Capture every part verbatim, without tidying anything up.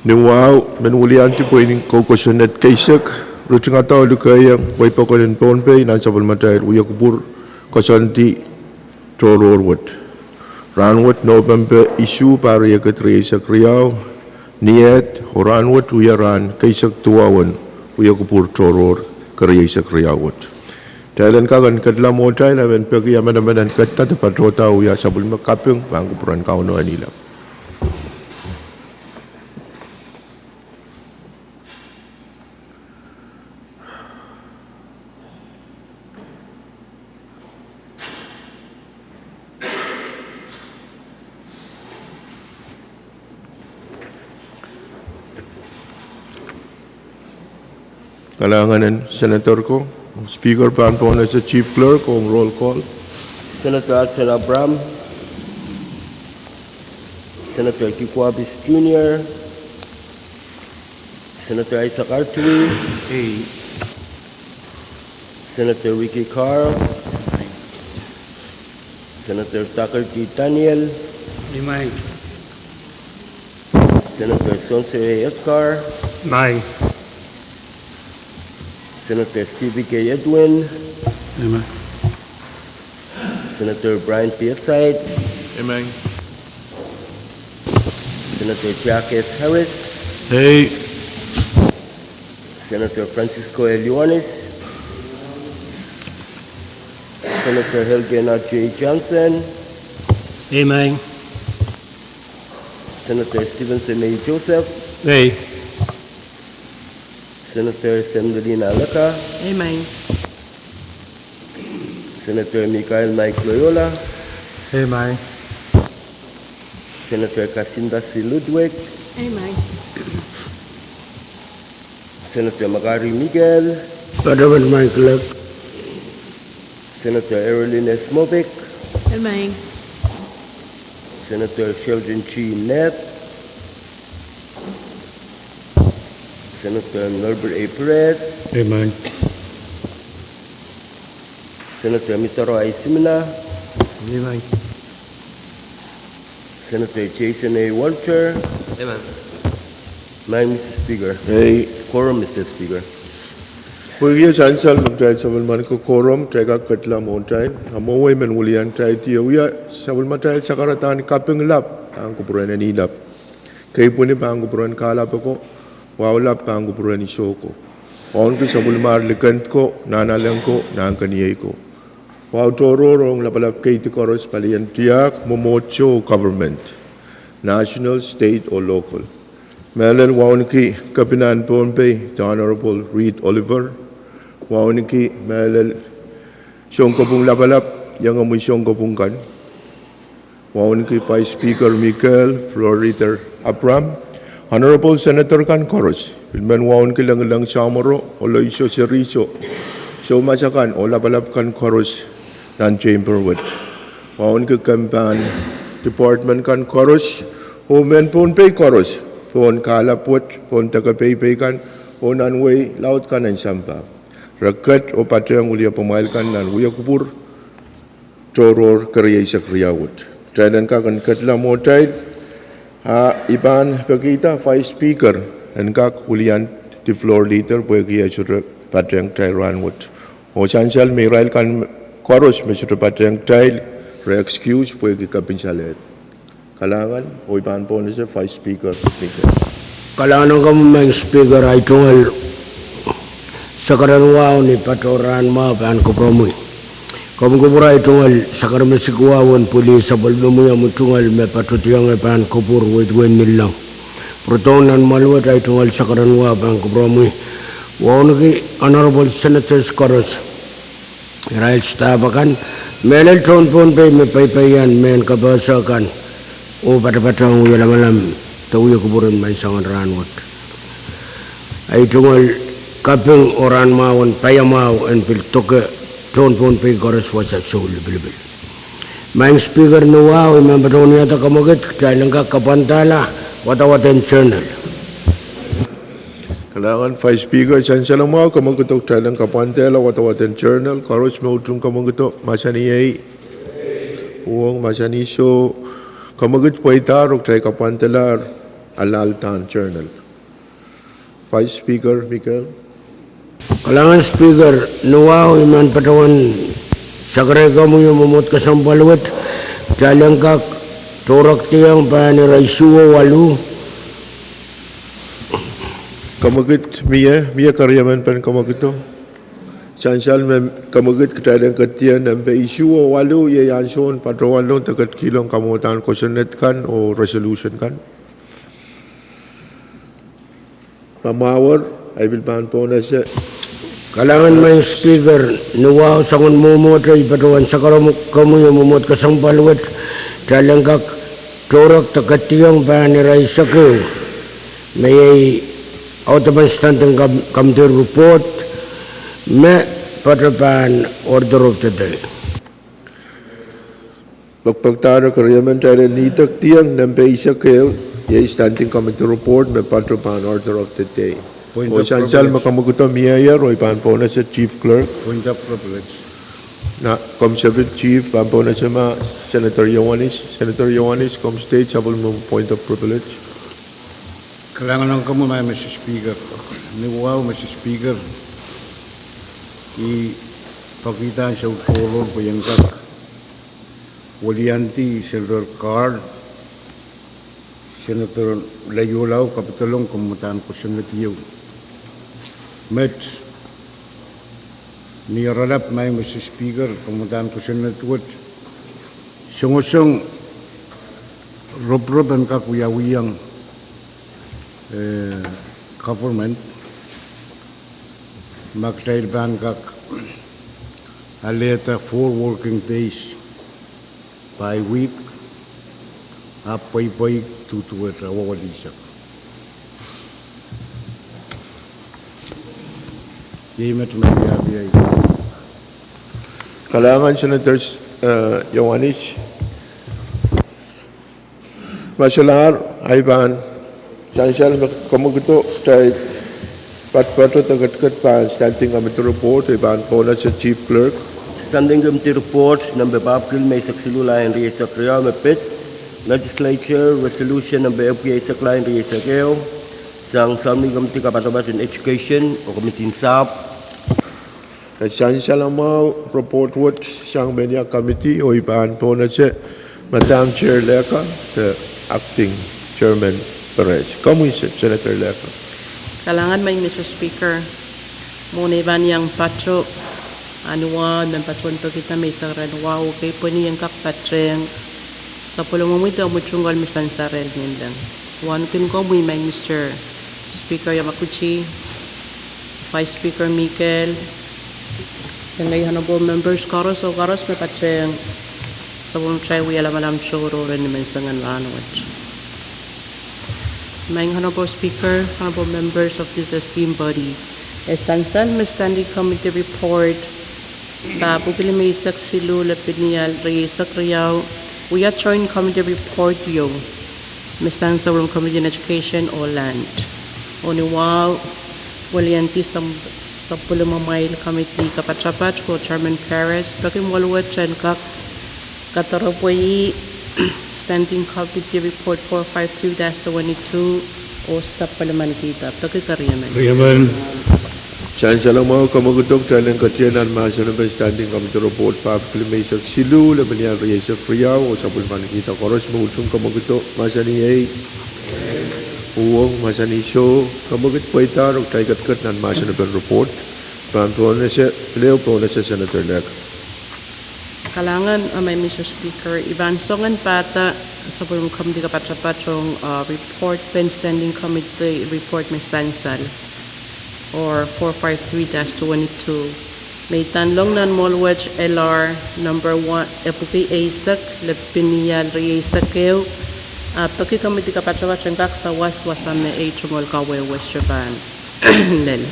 Ni wahu, men wiliandi pweinen koukosonned keisek, ritingada oh likeieng wehi pokon en Pohnpei nan sapwellimatail wiekupwur koasoandi tohrohr wet. Rahnwet Nopempe isuh, pahr riekid rieisek riau, ni eht, oh rahnwet wia rahn keisek duwau en wiekupwur tohrohr kerieisek riau wet. Kitail en kak en ketla mwohtail, a men peki emenemen en ketla de patohda wia sapwellime kaping pahn kupwuren Kauno en Elap. Kalahngan en Senator ko, Speaker pahn pwonese Chief Clerk ong roll call. Senator Hudson Abraham, Senator Kikuwa Best Junior, Senator Isaac Artui, Senator Ricky Carl, Senator Tucker D. Daniel, Senator Sonsor A. Edgar, Senator Stephen K. Edwin, Senator Brian P. Whiteside, Senator Jack S. Harris, Senator Francisco L. Ioanis, Senator Helge N. J. Johnson, Senator Stevenson A. Joseph, Senator Semilina Aleka, Senator Michael Mike Loyola, Senator Kasinda C. Ludwig, Senator Makari Miguel, Senator Erolin S. Mobik, Senator Sheldon G. Nett, Senator Norbert A. Perez, Senator Mitaro I. Simina, Senator Jason A. Walter, Madam Speaker. Quorum, Mister Speaker. Pwehki e sansal me kitail sapwellimaniki quorum, kitail kak ketla mwohtail. A mwowe men wiliandi, kitail wia sapwellimatail sakaradahn kaping lap pahn kupwuren en Elap. Keipweni pahn kupwuren Kahlap oko, Wahu Lap pahn kupwuren Iso oko. Wauneki sapwellimar likend ko, nahnalek ko, nahnkeniei ko. Wahu tohrohr ong lapalap keidi koaros, palien tiahk, mwomwohdiso, government, national, state oh local. Mehlel wauneki Kepinahn Pohnpei, The Honorable Reed Oliver. Wauneki mehlel sounkopwung lapalap, iengomwi sounkopwung kan. Wauneki Vice Speaker Mikel, Floor Leader Abraham, Honorable Senator kan koaros. Pil men wauneki Lengileng Samworo, Oloiso Seriso, soumas akan oh lapalap kan koaros nan chamber wet. Wauneki kempen department kan koaros, oh mehn Pohnpei koaros, pohn Kahlap wet, pohn deke peipei kan, oh nan wehi laud kan en sampah. Re ket oh patehng wiliepamwail kan nan wiekupwur tohrohr kerieisek riau wet. Kitail en kak en ketla mwohtail, a I pahn pekihda Vice Speaker en kak wiliandi Floor Leader pwehki e sohte patehng kitail rahnwet. Oh sansal me irail kan koaros me sohte patehng kitail, re excuse pwehki kepin salehd. Kalahngan, oh I pahn pwonese Vice Speaker Mikel. Kalahngan ong komwi Madam Speaker, ahi tungoal sakaren wahu ni patoh rahnmwahu pahn kupwuromwi. Komwi kupwur ahi tungoal sakaren mesikiwahu en pwilih sapwellimomwi, omwi tungoal me patohdiong e pahn kupwur weidwei nillong. Pwurodohng nan mwahl wet ahi tungoal sakaren wahu pahn kupwuromwi. Wauneki Honorable Senators koaros, irail staff akan, mehlel tohn Pohnpei me peipeian mehn kapehse kan, oh patapatohng wie lamalam de wie kupwur en menseng en rahnwet. Ahi tungoal kaping oh rahnmwahu en paiamwahu en pil doke tohn Pohnpei koaros wasa sou lipilipil. Madam Speaker, ni wahu I men patohwanohng komwekid kitail en kak kapwandala wadawaden journal. Kalahngan Vice Speaker, sansal mwahu komwekido, kitail en kapwandala wadawaden journal. Koaros me utung komwekido, masani ei. Uhwong, masani soh. Komwekid pweidahr oh kitail kapwandalahr. Alaldahn Journal. Vice Speaker Mikel. Kalahngan Speaker, ni wahu I men patohwan sakaraikomwi oh mwomwohd kesempwal wet, kitail en kak tohrohrdihong pahn ire isuh oh waluh. Kemwekid mie, mie keriemen pen kemwekido. Sansal me kemwekid kitail en ketido nempe isuh oh waluh, iei ansoun patohwanlong de ketikihong kamwadahn kosonned kan oh resolution kan. Ma mwahuer, I pil pahn pohnese. Kalahngan Maing Speaker, ni wahu soangen mwomwohdiso I patohwan sakarakomwi oh mwomwohd kesempwal wet, kitail en kak tohrohr de ketido pahn ire eisek ehu, me iei audepen Standing Com-, Committee Report, me patohwan order of the day. Pekpekdahro keriemen, kitail en nidek ketido nempe eisek ehu, iei Standing Committee Report, me patohwan order of the day. Point of privilege. Oh sansal me kemwekido mieier, oh I pahn pohnese Chief Clerk. Point of privilege. Na, komw sapwung Chief, pahn pohnese ma Senator Iohannis, Senator Iohannis, komw state sapwellimomwi point of privilege. Kalahngan ong komwi Maing Mister Speaker. Ni wahu Mister Speaker, I pekidahn sohte tohrohr pwe I en kak weliandi Senator Carl, Senator Laiulau, kapidolong kamwadahn kosonned ieu. Met, ni oaralap Maing Mister Speaker, kamwadahn kosonned wet songosong roporop en kak wiawihong, eh, government, ma kitail pahn kak alehda four working days per week, ahpw pweipwei duduwehte awa welisek. Iei met me I wiawi. Kalahngan Senator, eh, Iohannis. Ma solahr, I pahn, sansal me kemwekido, kitail patopato de ketiket pahn Standing Committee Report, I pahn pohnese Chief Clerk. Standing Committee Report nempe papkil me eisek siluh, lain rieisek riau, me pid Legislature Resolution nempe epwiki eisek, lain rieisek ehu, sang Subcommittee kapatapat en Education oh Committee en Sahpw. E sansal mwahu report wet sang mehnia committee, oh I pahn pohnese Madam Chair Leka de Acting Chairman Perez. Komwi Senator Leka. Kalahngan Maing Mister Speaker. Mwohn ei pahn iang pato, a ni wahu I men patohwan pekihda me I sakarai ni wahu kei pwe I en kak patehng sapwellimomwi de mwurin koaros me sansal rehn Ngehn Sarawi. Wauneki komwi Maing Mister Speaker Yamaguchi, Vice Speaker Mikel, de ngehi honorable members koaros oh koaros me patehng sapwellimatail wia lamalam tohrohr en ni menseng en rahnwet. Maing Honorable Speaker, honorable members of this esteemed body, e sansal me Standing Committee Report papkil me eisek siluh, lepin ial rieisek riau, wia Joint Committee Report ieu me sang sapwellimen Committee en Education oh Land. Oh ni wahu, weliandi sap-, sapwellimamwail committee kapatapat oh Chairman Perez peki mwohn wet en kak kadoropwe Standing Committee Report four five two dash twenty-two oh sapwellimanikihda. Peki keriemen. Keriemen. Sansal mwahu, kemwekido, kitail en ketido nan mahsen en Standing Committee Report papkil me eisek siluh, lepin ial rieisek riau oh sapwellimanikihda. Koaros me utung kemwekido, mahsanih ei, uhwong, mahsanih soh, kemwekid pweida, oh kitail ketiket nan mahsen en report. Pahn pohnese, pil ehu pohnese Senator Leka. Kalahngan, Maing Mister Speaker, I pahn soangen pahda sapwellimen committee kapatapat ong, uh, report pen Standing Committee Report me sansal, or four five three dash twenty-two. Me I pahn long nan mwohn wet L R number one, epwiki eisek, lepin ial rieisek ehu, a peki committee kapatapat en kak sawas wasa me ei tungoal kawehwe sohte pahn lel.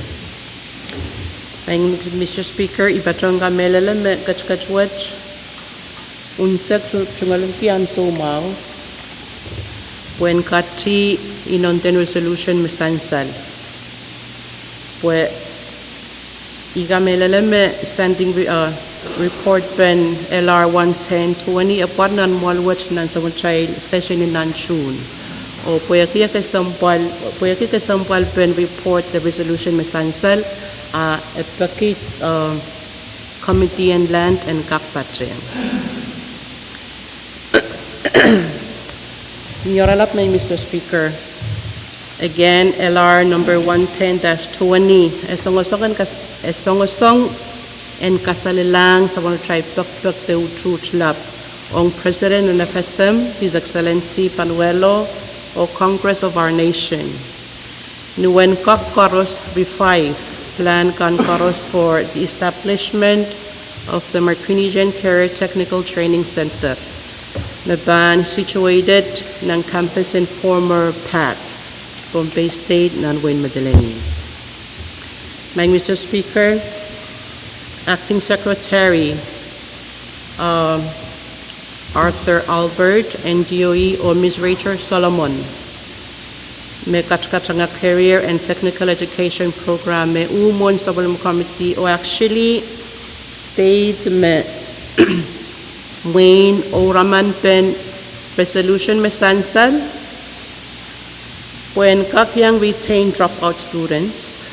Maing Mister Speaker, I patohwan kamehlele me ketiket wet unsek tu-, tungoalenki ansou mwahu pwehn kati inondehn resolution me sansal. Pwe I kamehlele me standing re-, uh, report pen L R one ten twenty e pwar nan mwohn wet nan sapwellimatail session en nan June. Oh pwehki kesempwal, pwehki kesempwalpen report de resolution me sansal, a e peki, uh, Committee en Land en kak patehng. Ni oaralap me, Mister Speaker. Again, L R number one ten dash twenty, e songosong en kas-, e songosong en kasalehda sapwellime tai pekpek de utuht lap ong President en F S M, His Excellency Panuelo, oh Congress of Our Nation. Ni wen kak koaros revive plan kan koaros for the establishment of the Micronesian Career Technical Training Center, me pahn situated nan campus en former PATS, Pohnpei State, nan wehin Madolenihmw. Maing Mister Speaker, Acting Secretary, um, Arthur Albert, N D O E, oh Miss Rachel Solomon, me katkatanga Career and Technical Education Program, me uh mwohn sapwellime committee, oh actually state me mwein ouramanpen resolution me sansal, pwehn kak iang retain dropout students,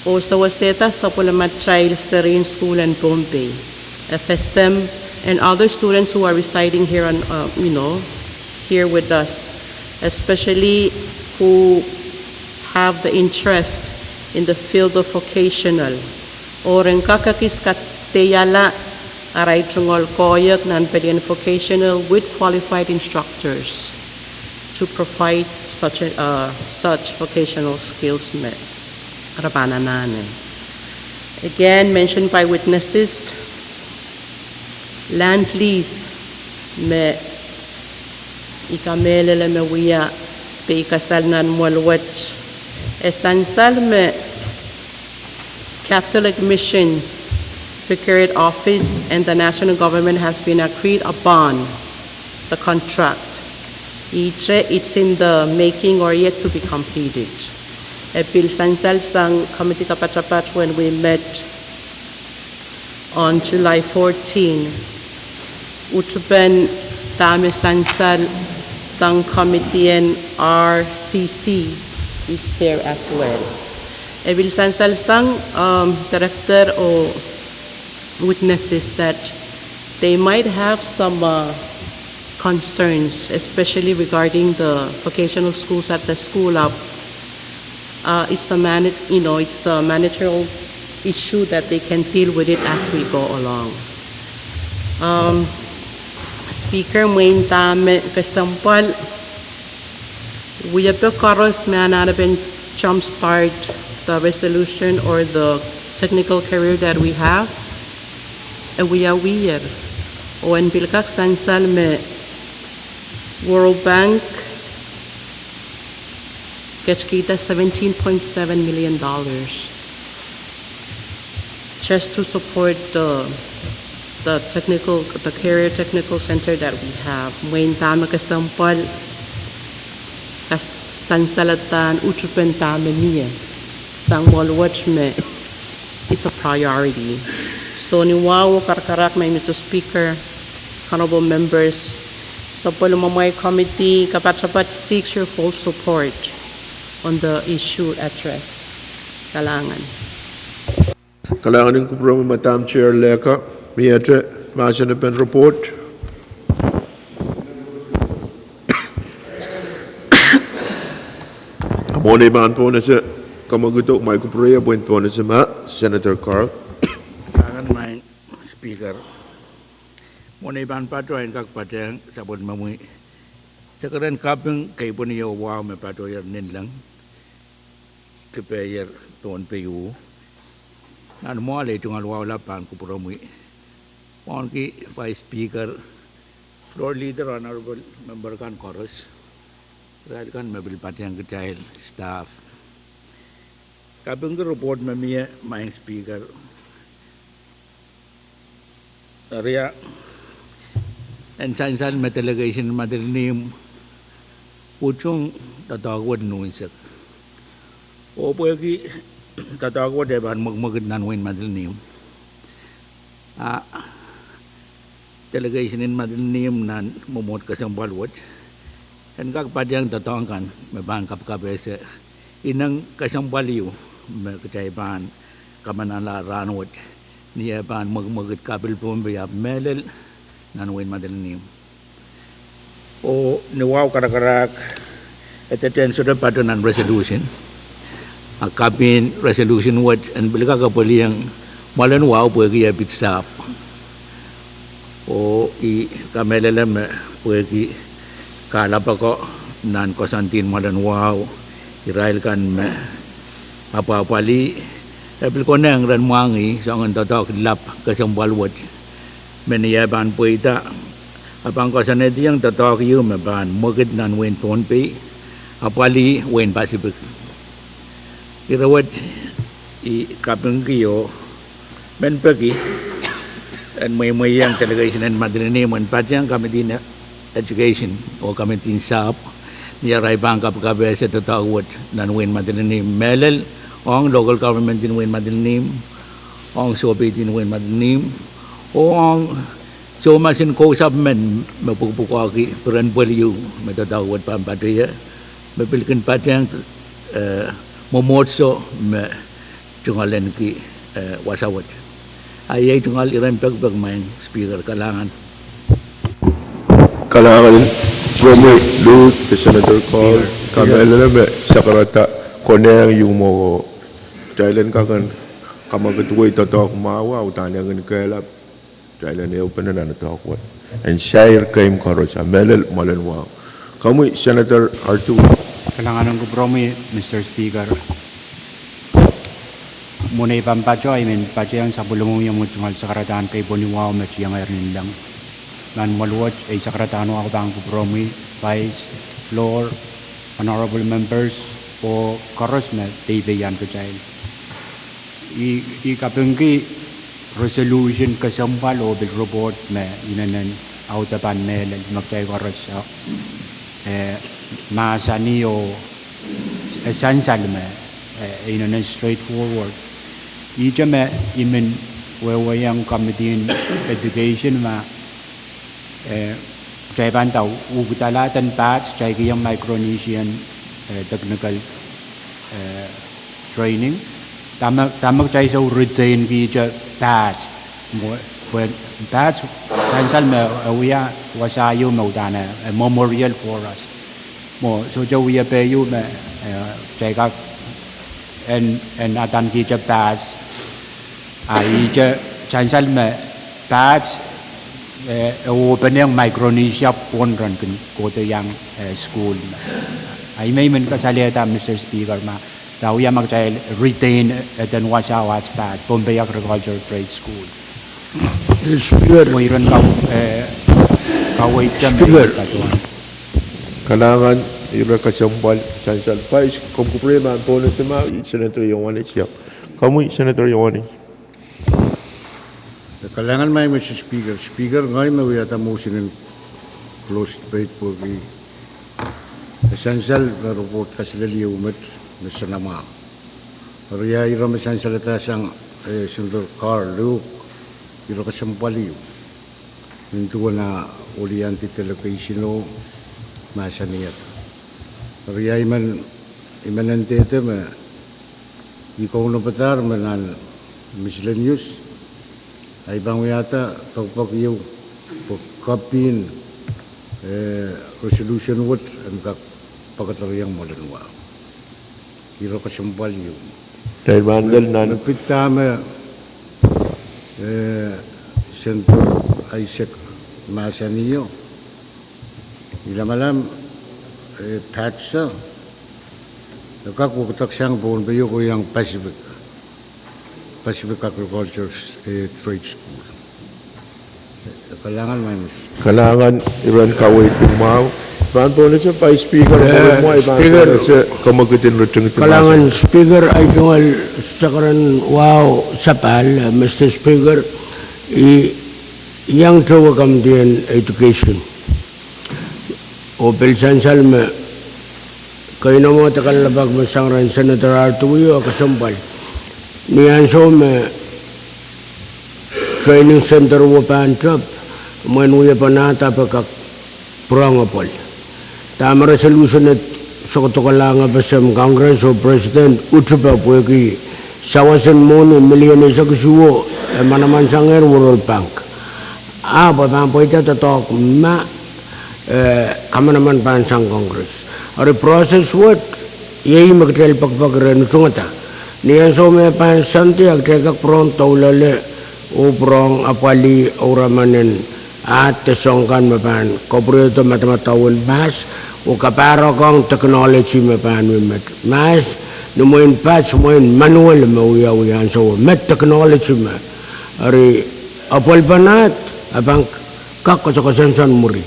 oh sewesehda sapwellimatail serien sukuhl en Pohnpei, F S M, and other students who are residing here on, uh, you know, here with us, especially who have the interest in the field of vocational, oh re en kak ekis kadeiala arail tungoal koahiek nan pelien vocational with qualified instructors to provide such a, uh, such vocational skills me re pahn anahne. Again, mentioned by witnesses, land lease me I kamehlele me wia pei kasal nan mwohl wet, e sansal me Catholic Missions Vicariate Office and the national government has been agreed upon the contract. Ihte, it's in the making or yet to be completed. E pil sansal sang committee kapatapat when we met on July fourteen. Utupen dahme sansal sang committee en R C C is there as well. E pil sansal sang, um, director oh witnesses that they might have some, uh, concerns, especially regarding the vocational schools at the school up. Uh, it's a mana-, you know, it's a managerial issue that they can deal with it as we go along. Um, Speaker, mwein dahme kesempwal, wiepe koaros me anahnepen jumpstart the resolution or the technical career that we have, e wiawiher. Oh en pil kak sansal me World Bank ketkihda seventeen point seven million dollars just to support the, the technical, the career technical center that we have. Mwein dahme kesempwal kasansalehda utupen dahme mie sang mwohl wet me it's a priority. So ni wahu oh karakarahk, Maing Mister Speaker, honorable members, sapwellimamwail committee kapatapat seeks your full support on the issue address. Kalahngan. Kalahngan en kupwuromwi Madam Chair Leka, miehte mahsen en report. Mwohn ei pahn pohnese kamwekid, mwail kupwure pwehn pohnese ma Senator Carl. Kalahngan Maing Speaker. Mwohn ei pahn patohwan kak patehng sapwellimomwi sekeren kaping, kei pwehn ie wahu me patohier Ninleng, Kipeier, Pohnpei uh. Nan mwoahl ei tungoal wahu lap pahn kupwuromwi, mwahuki Vice Speaker, Floor Leader, Honorable Member kan koaros, irail kan me pil patehng kitail staff. Kapingki report me mie, Maing Speaker. Eri, en sansal me delegation en Madolenihmw utung doadoahk wet en unsek. Oh pwehki doadoahk wet e pahn mwekimwekid nan wehin Madolenihmw, a delegation en Madolenihmw nan mwomwohd kesempwal wet En kak patehng doadoahk kan me pahn kapakapehse ineng kesempwal ieu me kitail pahn kamanahla rahnwet, ni eh pahn mwekimwekid kapil Pohnpei ahpw mehlel nan wehin Madolenihmw. Oh ni wahu karakarahk, e dehdehn sohte patoh nan resolution. A kapin resolution wet en pil kak epwelieng mwoalen wahu pwehki e pid sahpw. Oh I kamehlele me pwehki kahlap ako nan koasoandi en mwoalen wahu, irail kan me apwahpwalih, e pil konehng ren mwahngih soangen doadoahk lap kesempwal wet me ni eh pahn pweida, a pahn koasoanehdiong doadoahk ieu me pahn mwekid nan wehin Pohnpei, apwalih wehin Pacific. Ire wet I kapingki oh men peki en mweimweiong delegation en Madolenihmw en patehng committee en education oh committee en sahpw, ni arail pahn kapakapehse doadoahk wet nan wehin Madolenihmw mehlel, ong local government en wehin Madolenihmw, ong sohpeidi en wehin Madolenihmw, oh ong soumas en kousapw men me pwukpwukoahki piren pwel ieu me doadoahk wet pahn patohie, me pil kin patehng, eh, mwomwohdiso me tungoal ahneki, eh, wasa wet. A iei tungoal iren pekipek, Madam Speaker. Kalahngan. Kalahngan, Remi Luth, Senator Carl, kamehlele me sakarada konehng ieu mwo. Kitail en kak en kamwekid wei doadoahk mwahu, uhdahn e kin kehlap. Kitail en ehupene nan doadoahk wet en sair keimw koaros, a mehlel mwoalen wahu. Komwi Senator Artui. Kalahngan en kupwuromwi, Mister Speaker. Mwohn ei pahn patoh, I men patehng sapwellimomwi omw tungoal sakaradahn kei pwoni wahu me tiengehr ni leng. Nan mwoaluwet ei sakaradahn wahu pahn kupwuromwi, Vice, floor, honorable members, oh koaros me peipeian kitail. I, I kapingki resolution kesempwal oh pil report me inenen audepen mehlel me kitail koaros, eh, mahsanih oh, eh, sansal me, eh, inenen straightforward. Ihte me I men wehwehki committee en education ma, eh, kitail pahn nda uhkidala eden PATS, kitail kihong Micronesian, eh, technical, eh, training. Dahme, dahme kitail sou retain kihte PATS. Mwo, pwe PATS sansal me, eh, wia wasa ieu me uhdahn, eh, memorial for us. Mwo sohte wia pei ieu me, eh, kitail kak en, en adaneki ihte PATS. A ihte sansal me PATS, eh, e openehng Micronesia pwon ren kin kohdo iang, eh, sukuhl me. A I men, I men kasalehda, Mister Speaker, ma, da wia ma kitail retain eden wasa oh ahs PATS, Pohnpei Agricultural Trade School. Speaker. Mwo iren ka, eh, kaweid me Speaker. Kalahngan, ire kesempwal, sansal. Vice, komw kupwurei ma pwon ehu ma, Senator Ioanis, ia. Komwi Senator Ioanis. Kalahngan, Madam Speaker. Speaker, ngehi me wiahda motion en close debate pwehki e sansal me report kaselel ieu met me sanamwahu. Eri ia ire me sansaledahsang, eh, Senator Carl Luke, ire kesempwal ieu. Nin duwen ah weliandi delegation o mahsanihada. Eri ia I men, I men ndehde me I kaunopada me nan miscellaneous, ahi pahn wiahda pekipek ieu pwe kapin, eh, resolution wet en kak pekedereiong mwoalen wahu. Ire kesempwal ieu. Dahme, eh, Senator Isaac mahsanih o, I lamalam, eh, PATS e kak wekidek sang Pohnpei o koh iang Pacific, Pacific Agriculture, eh, Trade School. Kalahngan, Madam Speaker. Kalahngan iren kaweid mwahu. Pahn pwonese Vice Speaker, eh, pahn pwonese kamwekid en ritingdi. Kalahngan Speaker, ahi tungoal sakaradahn wahu sapahl, eh, Mister Speaker, I iang towe committee en education. Oh pil sansal me keinemwe de kalelapak me sang rehn Senator Artui o kesempwal. Ni ansou me training center o pahn tep, mwein wia pwonada pwe kak pwurehng apwal. Dahme resolution et sokodokalahng FSM, Congress oh President utupe pwehki sawasen mwohni milion eisek isuh e manaman sangehr World Bank. Ahpw e pahn pweida doadoahk ma, eh, kamanaman pahn sang Congress. Eri process wet, iei me kitail pekipeki rehn utungada. Ni ansou me pahn Sunday, a kitail kak pwurehng doulale oh pwurehng apwalih ouraman en ahd de soahng kan me pahn kapwurehdo madamadau en mahs, oh kapahrek ong technology me pahn wia met. Mahs, ni mwein pats, mwein manual me wiawi ansouo, met technology me. Eri, apwalipen ahd, a pahn kak koasokoasoansoan mwuri.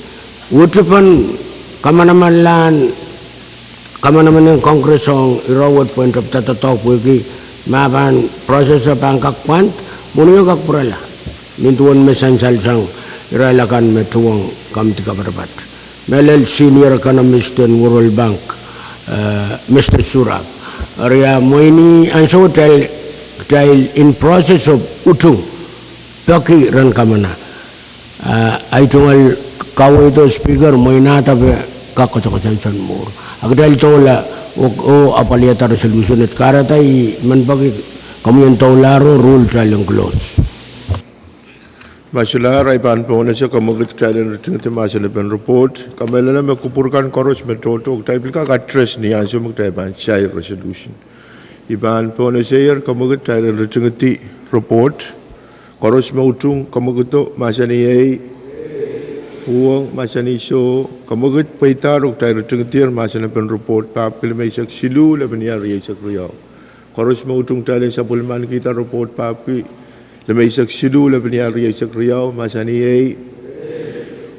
Utupen kamanamanlahn kamanaman en Congress ong ire wet pwehn tepda doadoahk pwehki ma pahn process e pahn kak pwand, mwohnio kak pwurala. Nin duwen me sansal sang irail akan me tuhwong kamidi kapatapat. Mehlel senior economist en World Bank, eh, Mister Surab. Eri a mwein ansou kitail, kitail in process of utung, peki ren kamana. Ah, ahi tungoal kaweido Speaker, mwein ahd ape kak koasokoasoansoan mwuhr. A kitail doula oh, oh apwalihada resolution et kahrehda I men peki komwi en doulahro ruhl kitail en close. Ma solahr, ahi pahn pohnese kamwekid kitail en ritingidi mahsenepen report. Kamehlele me kupwur kan koaros me tohto kitail pil kak address ni ansou me kitail pahn sair resolution. I pahn pohnese kamwekid kitail en ritingidi report. Koaros me utung kamwekido mahsanih ei. Uhwong mahsanih soh. Kamwekid pweidahr oh kitail ritingidi mahsenepen report, pahpwiki limeisek siluh, lepin ia rieisek riau. Koaros me utung kitail en sapwellimanikihda report, pahpwiki limeisek siluh, lepin ia rieisek riau, mahsanih ei.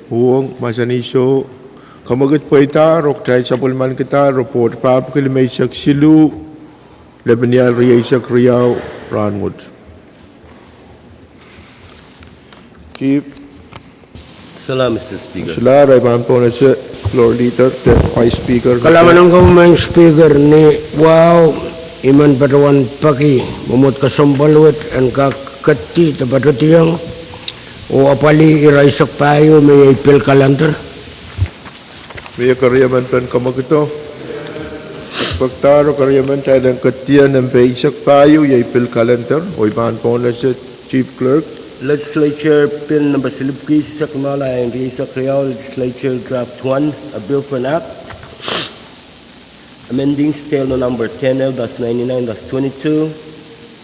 Uhwong mahsanih soh. Kamwekid pweidahr oh kitail sapwellimanikihda report, pahpwiki limeisek siluh, lepin ia rieisek riau, rahnwet. Chief. Salam, Mister Speaker. Solahr, ahi pahn pohnese Floor Leader de Vice Speaker. Kalahngan ong komwi, Maing Speaker, ni wahu I men patohwan peki mwomwohd kesempwal wet en kak ketdi de patohdiong oh apwalih ire eisek pahieu me iei pil calendar. Mie keriemen pen kamwekido? Pekdahr oh keriemen, kitail en ketdiong nempe eisek pahieu, iei pil calendar, oh I pahn pohnese Chief Clerk. Legislature Bill number silipwiki isisek limau, lain rieisek riau, Legislature Draft one, a bill for an act amending State Law number ten L dash ninety-nine dash twenty-two,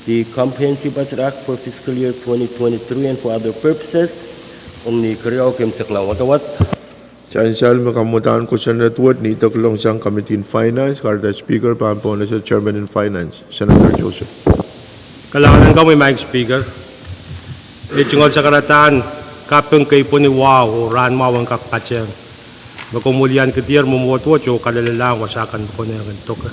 the Comprehensive Budget Act for fiscal year twenty twenty-three and for other purposes. Ong ni keriau, keimwseklahn wadawad. Sansal me kamwadahn kosonned wet, ni dok long sang Committee in Finance, kahrehda Speaker pahn pohnese Chairman in Finance, Senator Joseph. Kalahngan ong komwi, Maing Speaker. Ei tungoal sakaradahn kaping, keipweni wahu oh rahn mwahu en kak patehng me komw wiliankihdier mwomwohd wet oh kalelelahng wasa kan me konehng en doke.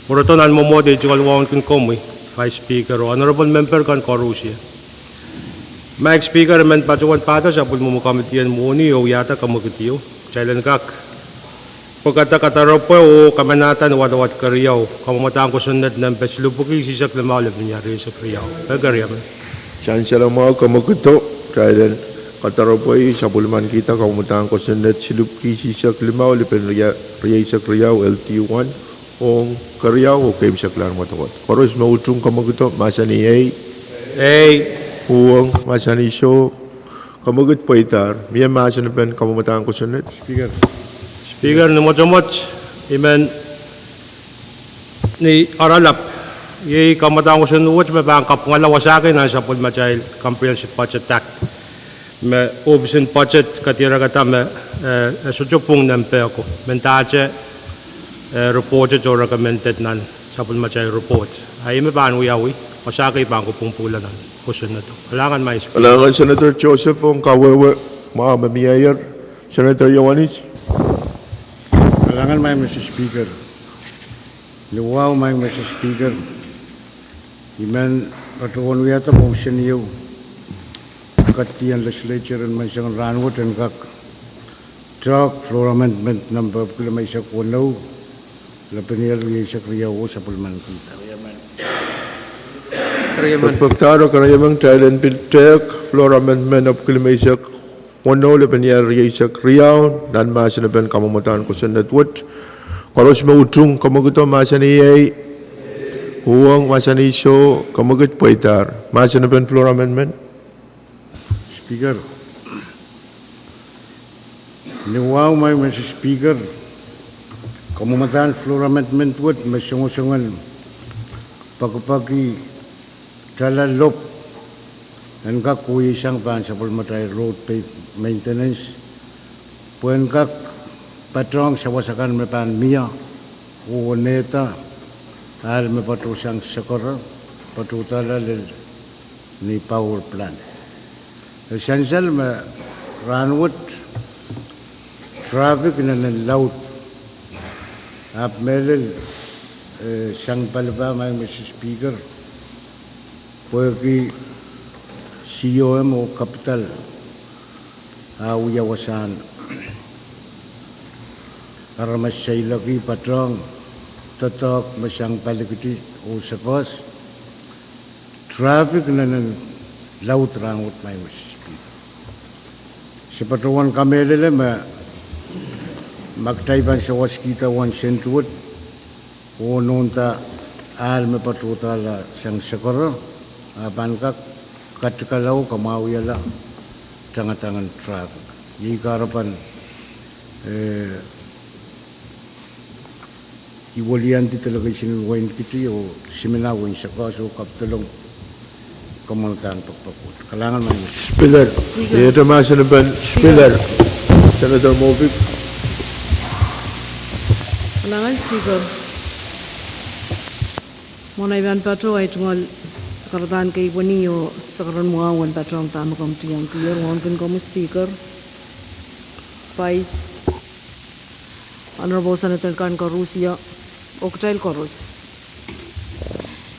Pwurodo nan mwomwohd ei tungoal wauneki komwi, Vice Speaker, oh honorable memper kan koaros ie. Maing Speaker, I men patohwan pahdo sapwellimomwi committee en mwohni oh wiahda kamwekidio. Kitail en kak pwekada kadaropwe oh kamanahda ni wadawad keriau, kamwamadahn kosonned nempe silipwiki isisek limau, lepin ia rieisek riau. Peki keriemen. Sansal mwahu, kamwekido, kitail en kadaropwe, sapwellimanikihda kamwamadahn kosonned silipwiki isisek limau, lepin ia rieisek riau, L D one, ong keriau, oh keimwseklahn wadawad. Koaros me utung kamwekido mahsanih ei. Ei. Uhwong mahsanih soh. Kamwekid pweidahr. Mie mahsen pen kamwamadahn kosonned? Speaker. Speaker, ni mwotomwot, I men ni oaralap, iei kamwamadahn kosonned wet me pahn kapwungala wasa kei nan sapwellimatail Comprehensive Budget Act, me ohpis en budget kadierekda me, eh, e sohte pwung nempe ko, mendahte, eh, reported oh recommended nan sapwellimatail report. A ih me pahn wiawi, wasa kei pahn kopwung pwungla nan kosonnedo. Kalahngan, Maing Speaker. Kalahngan, Senator Joseph, ong kawehwe mwahu me mieier. Senator Iohannis. Kalahngan, Maing Mister Speaker. Ni wahu, Maing Mister Speaker, I men patohwan wiahda motion ieu, ketdi en Legislature en menseng en rahnwet en kak tehk Floor Amendment number pwuki limeisek weneu, lepin ia rieisek riau, oh sapwellimanikihda. Pekpekdahr oh keriemen, kitail en pil tehk Floor Amendment pwuki limeisek Weneu, lepin ier rieisek riau, nan mahsen en kamwomwdahn kosonned wet. Koaros me utung, komwekid oh mahsanih iei. Uhwong, mahsanih soh, komwekid, pweidahr. Mahsen en floor amendment. Speaker. Ni wahu, Madam Speaker, kamwomwdahn floor amendment wet me songosong en pekipeki tala lop en kak wieisang pahn sapwellimatail road pave maintenance, pwe en kak patohng sawas akan me pahn mie oh nehda ahl me patohsang sekere, patohdahla lel ni power plant. E sansal me rahnwet traffic inenen laud ahpw mehlel, eh, sang palipa, Madam Speaker, pwehki C O M oh capital a wia wasahn aramas seiloak, patohng doadoahk me sang palikidi oh sekos. Traffic inenen laud rahnwet, Madam Speaker. Se patohwan kamehlele me ma kitail pahn sawaskihda uwen sent wet oh nohda ahl me patohdahla sang sekere, a pahn kak katikala oh kamwahuiala tangatang en traffic. Iei kahrepen, eh, I weliandi delegation en wehin Kiti oh Simina, wehin Sakaso, kapidolong kamwomwdahn pekipek wet. Kalahngan, Madam Speaker. Speaker. Iei mahsen en Speaker. Senator Moffitt. Kalahngan, Speaker. Mwohn ei pahn patoh, ei tungoal sakaradahn kei pweni oh sakaradahn mwahu en patohng dahme komw tiengkier, wauneki komwi Speaker, Vice, Honorable Senator kan koaros, oh kitail koaros.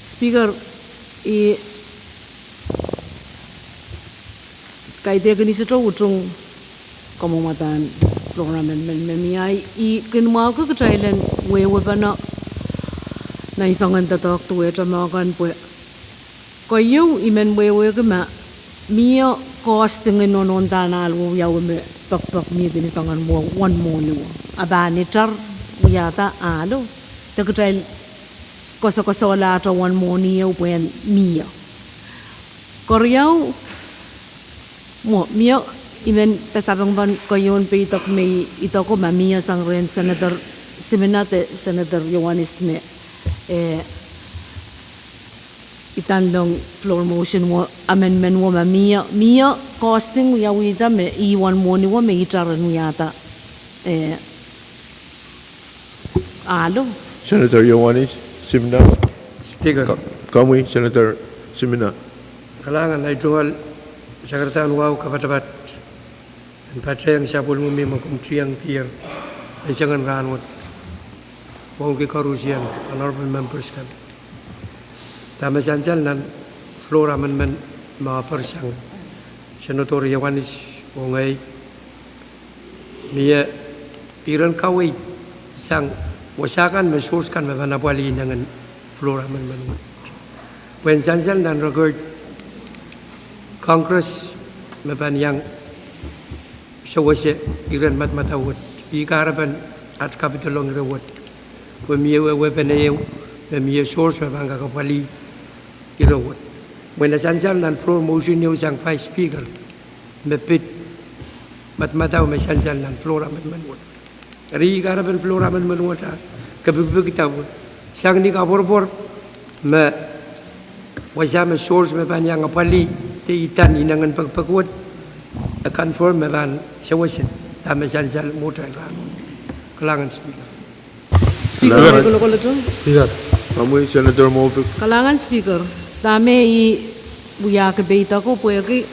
Speaker, I kaidehk ni sohte utung kamwomwdahn floor amendment me mie, I kin mwahuki kitail en wehwehpene nan soangen doadoahk duwehte mwahu kan pwe keieu I men wehwehki ma mie costing en nohnohn dahn ahl wiewiawi me pekipek mie ni soangen uwen mwohni wet. A pahn itar wiahda ahlo, de kitail koasokoasoiahte uwen mwohni ehu pwehn mie. Keriau, mwo, mie, I men pil sapeng pahn keieun peidek me I ideko ma mie sang rehn Senator Simina de Senator Iohannis me, eh, idanlong floor motion wet, amendment wet ma mie, mie costing wiawihda me ih uwen mwohni wet me itar en wiahda, eh, ahlo. Senator Iohannis, Simina. Speaker. Ka-, komwi, Senator Simina. Kalahngan, ei tungoal sakaradahn wahu kapatapat en patehng sapwellimomwi me komw tiengkier nan soangen rahnwet. Wauneki koarosie, honorable members kan. Dahme sansal nan floor amendment me offer sang Senator Iohannis oh ngehi, mie iren kaweid sang wasa kan me source kan me pahn apwalih inengen floor amendment wet. Pwehn sansal nan record Congress me pahn iang sewese iren madamadau wet. Ih kahrepen at kapidolong ire wet. Pwe mie wehwehpen ehu me mie source me pahn kak apwalih ire wet. Mwein e sansal nan floor motion ehu sang Vice Speaker me pid madamadau me sansal nan floor amendment wet. Eri ih kahrepen floor amendment wet a kepikipikda pwe sang ni koapworopwor me wasa me source me pahn iang apwalih de idan inengen pekipek wet, e confirm me pahn sewese dahme sansal mwohtail rahnwet. Kalahngan, Speaker. Speaker, kalahngan. Speaker. Komwi, Senator Moffitt. Kalahngan, Speaker. Dahme I wiahki peideko pwehki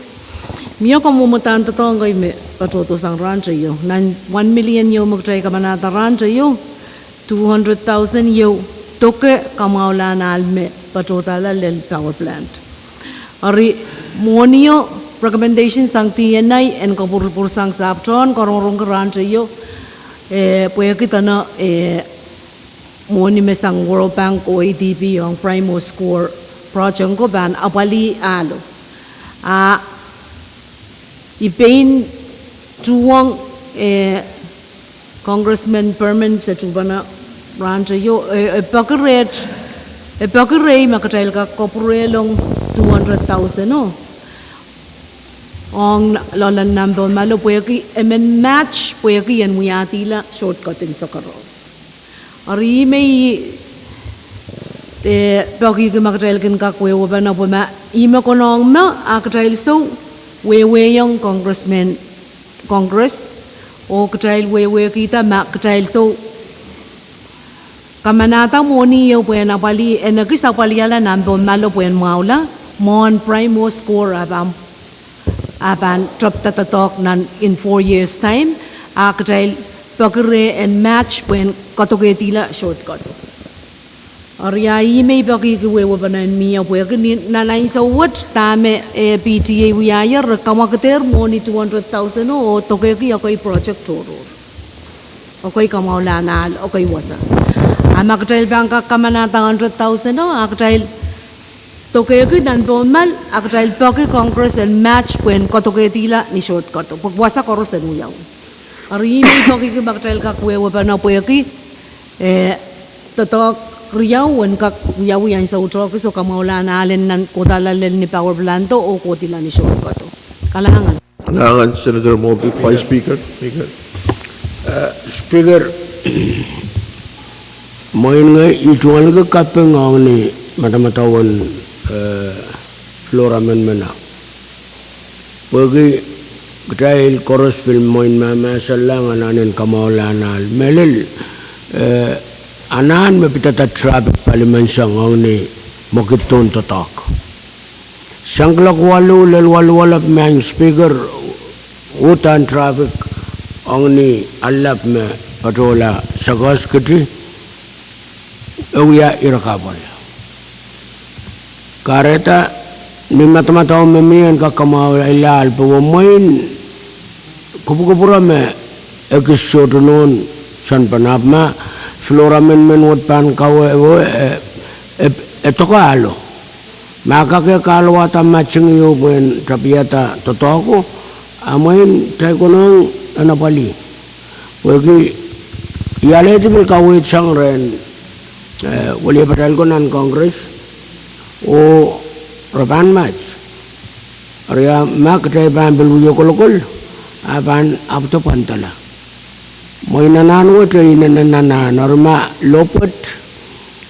mie kamwomwdahn doadoahk kei me patohdo sang rahn teio. Nan one million ehu me kitail kamanahda rahn teio, two hundred thousand ehu doke kamwahulahn ahl me patohdahla lel power plant. Eri mwohnio, recommendation sang D N I en kapwurpwursang sahpw tohn karongorongki rahn teio, eh, pwehki dene, eh, mwohni me sang World Bank oh A D B ong Primos Core project ko pahn apwalih ahlo. A I pein Tuhwong, eh, Congressman Perman Satuhpana rahnteio, eh, eh, peki rehi, eh, peki rehi ma kitail kak kapwurelong two hundred thousand o ong loalen Nampoumalo pwehki emen match pwehki en wiahdihla shortcut en sakaro. Eri ih me i, eh, pekihki ma kitail kin kak wehwehpene pwe ma ih me konehng me a kitail sou wehwehong Congressman, Congress, oh kitail wehwehkihda ma kitail sou kamanahda mwohni ieu pwehn apwalih, en ekis apwalihala Nampoumalo pwehn mwahula, mwohn Primrose Court a pahn, a pahn tepda doadoahk nan in four years time, a kitail peki rehi en match pwehn kadokehdihla shortcut. Eri a ih me i pekihki wehwehpene en mie pwehki ni nan ansou wet dahme, eh, P T A wiahier, re kamwakidehr mwohni two hundred thousand o, oh dokehki ekei project tohrohr. Ekei kamwahulahn ahl, ekei wasa. A ma kitail pahn kak kamanahda hundred thousand o, a kitail dokehki Nampoumalo, a kitail peki Congress en match pwehn kadokehdihla ni shortcut o, pwe wasa koaros en wiawi. Eri ih me i pekihki ma kitail kak wehwehpene pwehki, eh, doadoahk riau en kak wiawi ansou tohrohr, oh kamwahulahn ahl en nan kohda lel ni power plant o, oh kohdihla ni shortcut o. Kalahngan. Kalahngan, Senator Moby, Vice Speaker. Speaker. Eh, Speaker, mwein ngehi I tungoalki kaping ong ni madamadau en, eh, floor amendment a. Pwehki kitail koaros pil mwein mahmahsalla anahnen kamwahulahn ahl. Mehlel, eh, anahn me pidada traffic pali menseng ong ni mwekid dohn doadoahk. Sang kuloak waluh lel waluh walap, Madam Speaker, uhdahn traffic ong ni allap me patohla Sakoskiti, e wia ire kahpwal. Kahrehda ni madamadau me mie en kak kamwahula ahl pwe mwein kupwukupwure me ekis sohte nohn sounpene ahpw ma floor amendment wet pahn kawe, e, e, e doke ahlo. Ma kak e kahluwada matching ieu pwehn tapiada doadoahko, a mwein kitail konehng en apwalih. Pwehki I alehdi pil kaweid sang rehn, eh, wiliepatail ko nan Congress, oh re pahn match. Eri a ma kitail pahn pil wie kolokol, a pahn ahpwete pwandala. Mwein anahn wet e inenen anahn, eri ma lohpwet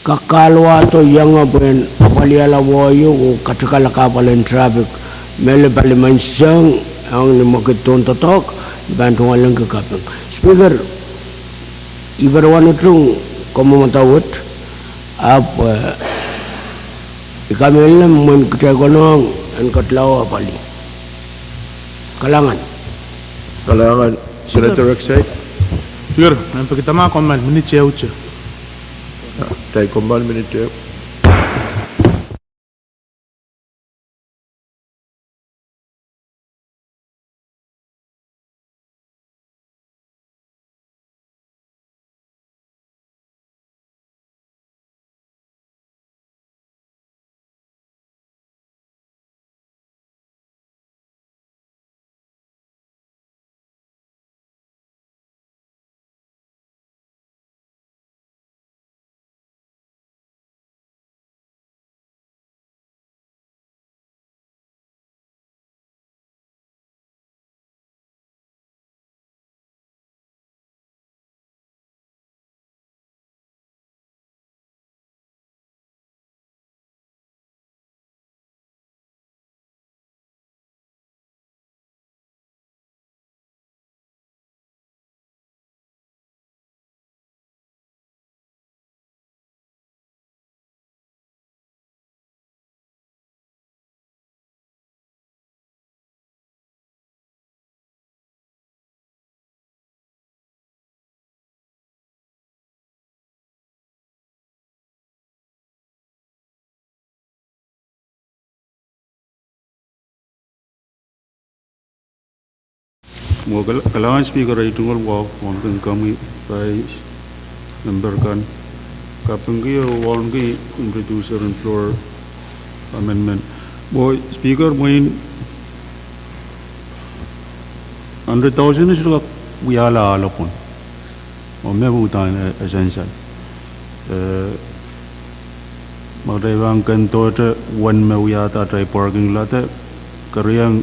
kak kahluwahdo ienge pwehn apwalihala wahio oh katikala kahpwal en traffic, mehlel pali menseng ong ni mwekid dohn doadoahk, I pahn tungoalki kaping. Speaker, I patohwan utung kamwomwada wet, ahpw, eh, I kamehlele mwein kitail konehng en ketlahng apwalih. Kalahngan. Kalahngan, Senator Exide. Speaker, nan pekidama komw men minit ehute. Kitail komw men minit ehu. Mwo kal-, kalahngan Speaker, ei tungoal wahu wauneki komwi, Vice Member kan, kapingki oh wauneki introducer en floor amendment. Mwo Speaker, mwein Hundred thousand e sohte kak wiahla ahlo pwon. Oh me uhdahn, eh, essential. Eh, ma kitail pahn kin dohte uwen me wiahda atail parking lot, eh, keriong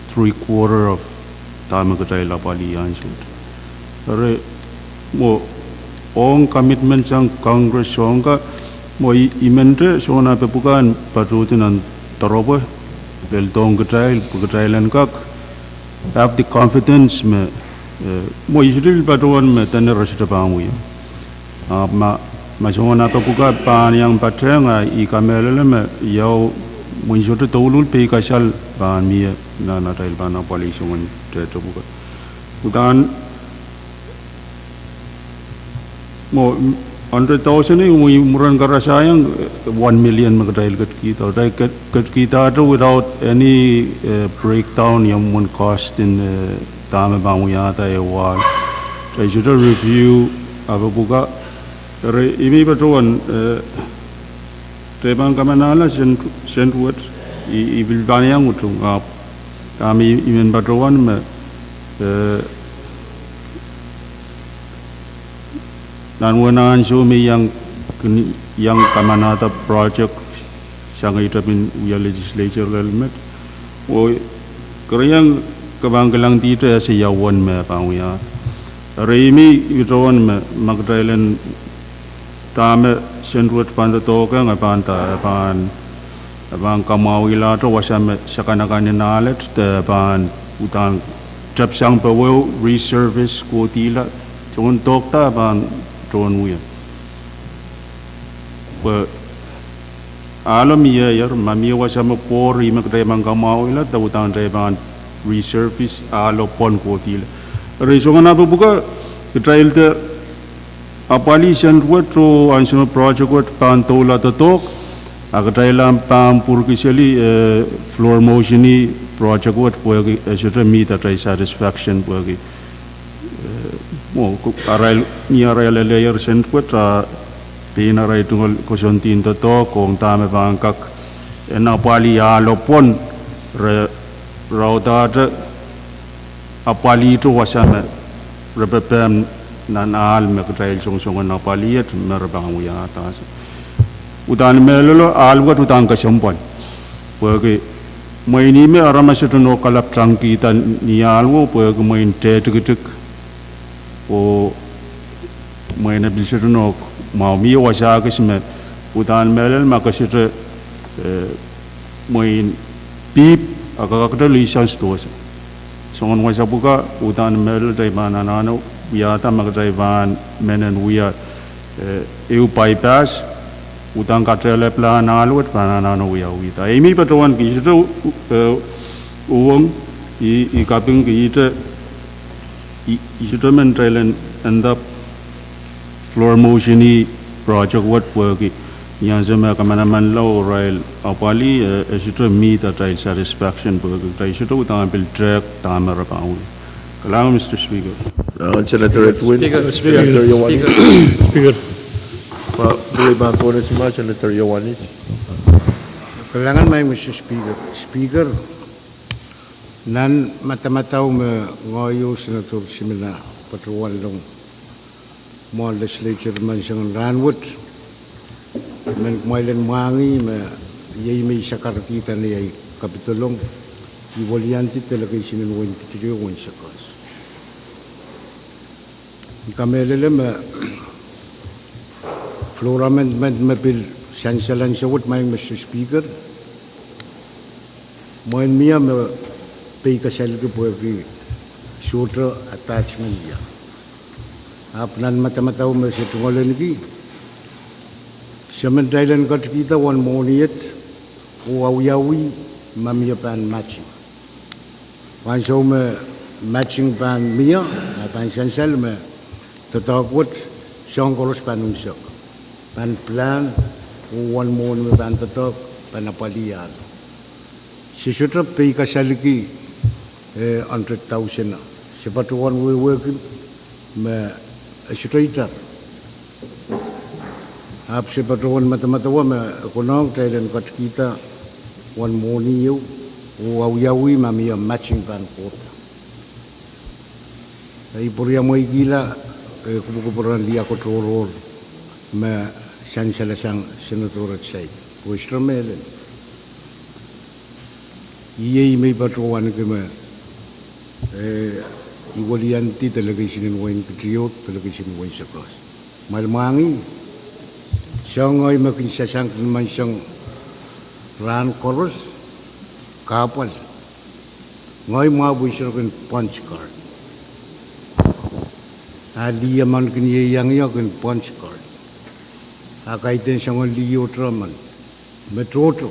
three quarter of dahme kitail apwalih ansou. Eri, mwo, ong commitment sang Congress ong ka, mwo i, i men te, soangen ape pwukat patohdi nan doaropwe, lel dohng kitail, pwe kitail en kak have the confidence me, eh, mwo i sohte pil patohwan me dene re sohte pahn wia. Ah, ma, ma soangen ape pwukat pahn iang patehng, ah, i kamehlele me, iau, mwo i sohte douluhl peikasal pahn mie, nan atail pahn apwalih soangen tehte pwukat. Uhdahn, mwo, hundred thousand e, mwo i mwuren karasaiong, eh, one million me kitail ketkihda. Kitail ket-, ketkihdahte without any, eh, breakdown, ia mwomwen cost en, eh, dahme pahn wiahda eh wahl. Kitail sohte review, ape pwukat. Eri, i men patohwan, eh, kitail pahn kamanahla sent, sent wet, i, i pil pahn iang utung, ah, dahme i, i men patohwan me, eh, nan wehin ansou me i iang, kin iang kamanahda project sang ei tepin wia legislature lel met. Oh, keriong ke pahn kilangdihte ese ia uwen me pahn wia. Eri i men patohwan me, ma kitail en dahme sent wet pahn doadoahk ong, e pahn da, e pahn, e pahn kamwahwihla wasa me sakanakan en alet, de pahn uhdahn tepsang poweo resurface kohdihla, soangen dohkda pahn tohn wia. Pwe ahlo mieier, ma mie wasa me pwohri me kitail pahn kamwahwihla, de uhdahn kitail pahn resurface ahlo pwon kohdihla. Eri soangen ape pwukat, kitail de apwalih sent wet oh ansou me project wet pahn doula doadoahk, a kitail ahpw pahn pwurkiseli, eh, floor motion-i project wet pwehki e sohte meet atail satisfaction pwehki, eh, mwo, ko-, arail, ni arail elehier sent wet, ah, pein arail tungoal koasoandi en doadoahk ong dahme pahn kak en apwalih ahlo pwon, re, re uhdahte apwalihte wasa me re pepehm nan ahl me kitail songosongen apwalih et me re pahn wiahda. Uhdahn mehlelo ahl wet uhdahn kesempwal. Pwehki mwein ih me aramas sohte nohk kalapw tangkihda ni ahl wo pwehki mwein tehtikitik oh mwein e pil sohte nohk mwahu. Mie wasa kis me uhdahn mehlel ma ke sohte, eh, mwein pihp, a ke kakete lih sang sdohsa. Soangen wasa pwukat, uhdahn mehlel kitail pahn anahne wiahda ma kitail pahn men en wia, eh, ehu bypass, uhdahn katelepla ahl wet pahn anahne wiawihda. I men patohwan ki sohte, eh, uhwong, i, i kapingki ihte, i, i sohte men kitail en, end up floor motion-i project wet pwehki ni ansou me kamanamanla oh irail apwalih, eh, e sohte meet atail satisfaction pwehki kitail sohte uhdahn pil tehk dahme re pahn wia. Kalahngan, Mister Speaker. Kalahngan, Senator Edwin. Speaker. Senator Ioanis. Speaker. Speaker. Pwe, pwe pahn kohla Senator Ioanis. Kalahngan maing Mister Speaker. Speaker, nan madamadau me ngehi oh Senator Simina patohwanlong mwohn legislature menseng en rahnwet, I men kumwail en mwahngih me iei me I sakaradkihda ni ahi kapidolong, I weliandi delegation en wehin Kittilewe, wehin Sokehs. I kamehlele me floor amendment me pil sansal ansou wet, maing Mister Speaker, mwein mie me peikasalki pwehki sohte attachment ie. Ahpw nan madamadau me se tungoal ahneki, se men kitail en ketikihda uwen mwohni et oh awiawi ma mie pahn matching. Ansou me matching pahn mie, a pahn sansal me doadoahk wet soahng koaros pahn unsek, pahn plan, oh uwen mwohni me pahn doadoahk pahn apwalih ahlo. Se sohte peikasalki, eh, hundred thousand. Se patohwan wehwehki me e sohte itar. Ahpw se patohwan madamadau me e konehng kitail en ketikihda uwen mwohni ieu oh awiawi ma mie matching pahn kohda. I pwuriamweikihla, eh, kupwukupwuren lih koaros me sansal sang Senator Ed Side. Pwe I sohte mehlel. Iei me I patohwanki me, eh, I weliandi delegation en wehin Kitiot, delegation en wehin Sekos. Mwail mwahngih, soangen ngehi me kin sasang kin menseng rahn koaros, kahpwal. Ngehi mwahu pwe I sohte kin punch card. A lih emen kin ieiang ie kin punch card. A kaidehn soangen lih oteremen me tohto,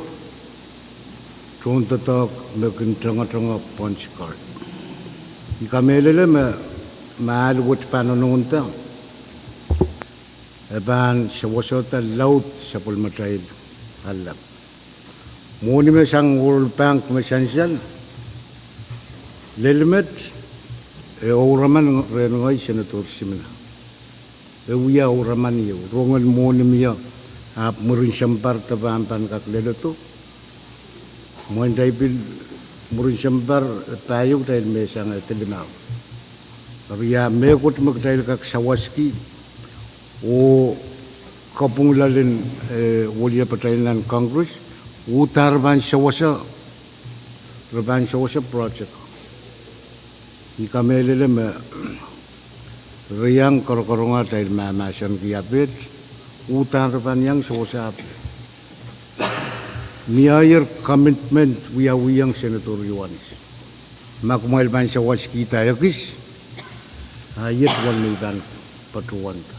tohn doadoahk me kin tengetenge punch card. I kamehlele me, ma ahl wet pahn nonohnda, e pahn sewesehda laud sapwellimatail ahl lap. Mwohni me sang World Bank me sansal, lel met, e ouraman rehn ngehi Senator Simina. E wia ouraman ieu, rong en mwohni mie, ahpw mwurin sounpar de pahn pahn kak leledo. Mwein kitail pil mwurin sounpar, eh, pahieu kitail me sang, eh, de limau. Eri a mehkot me kitail kak sawaski, oh kapwung loalen, eh, weliepatail nan Congress, uhdahn re pahn sewese, re pahn sewese project. I kamehlele me re iang korokoronge atail mahmahsenki apet, uhdahn re pahn iang sewese apet. Mie commitment wiawihong Senator Ioanis. Ma kumwail pahn sawaskihda ekis, a iet uwen me I pahn patohwanda.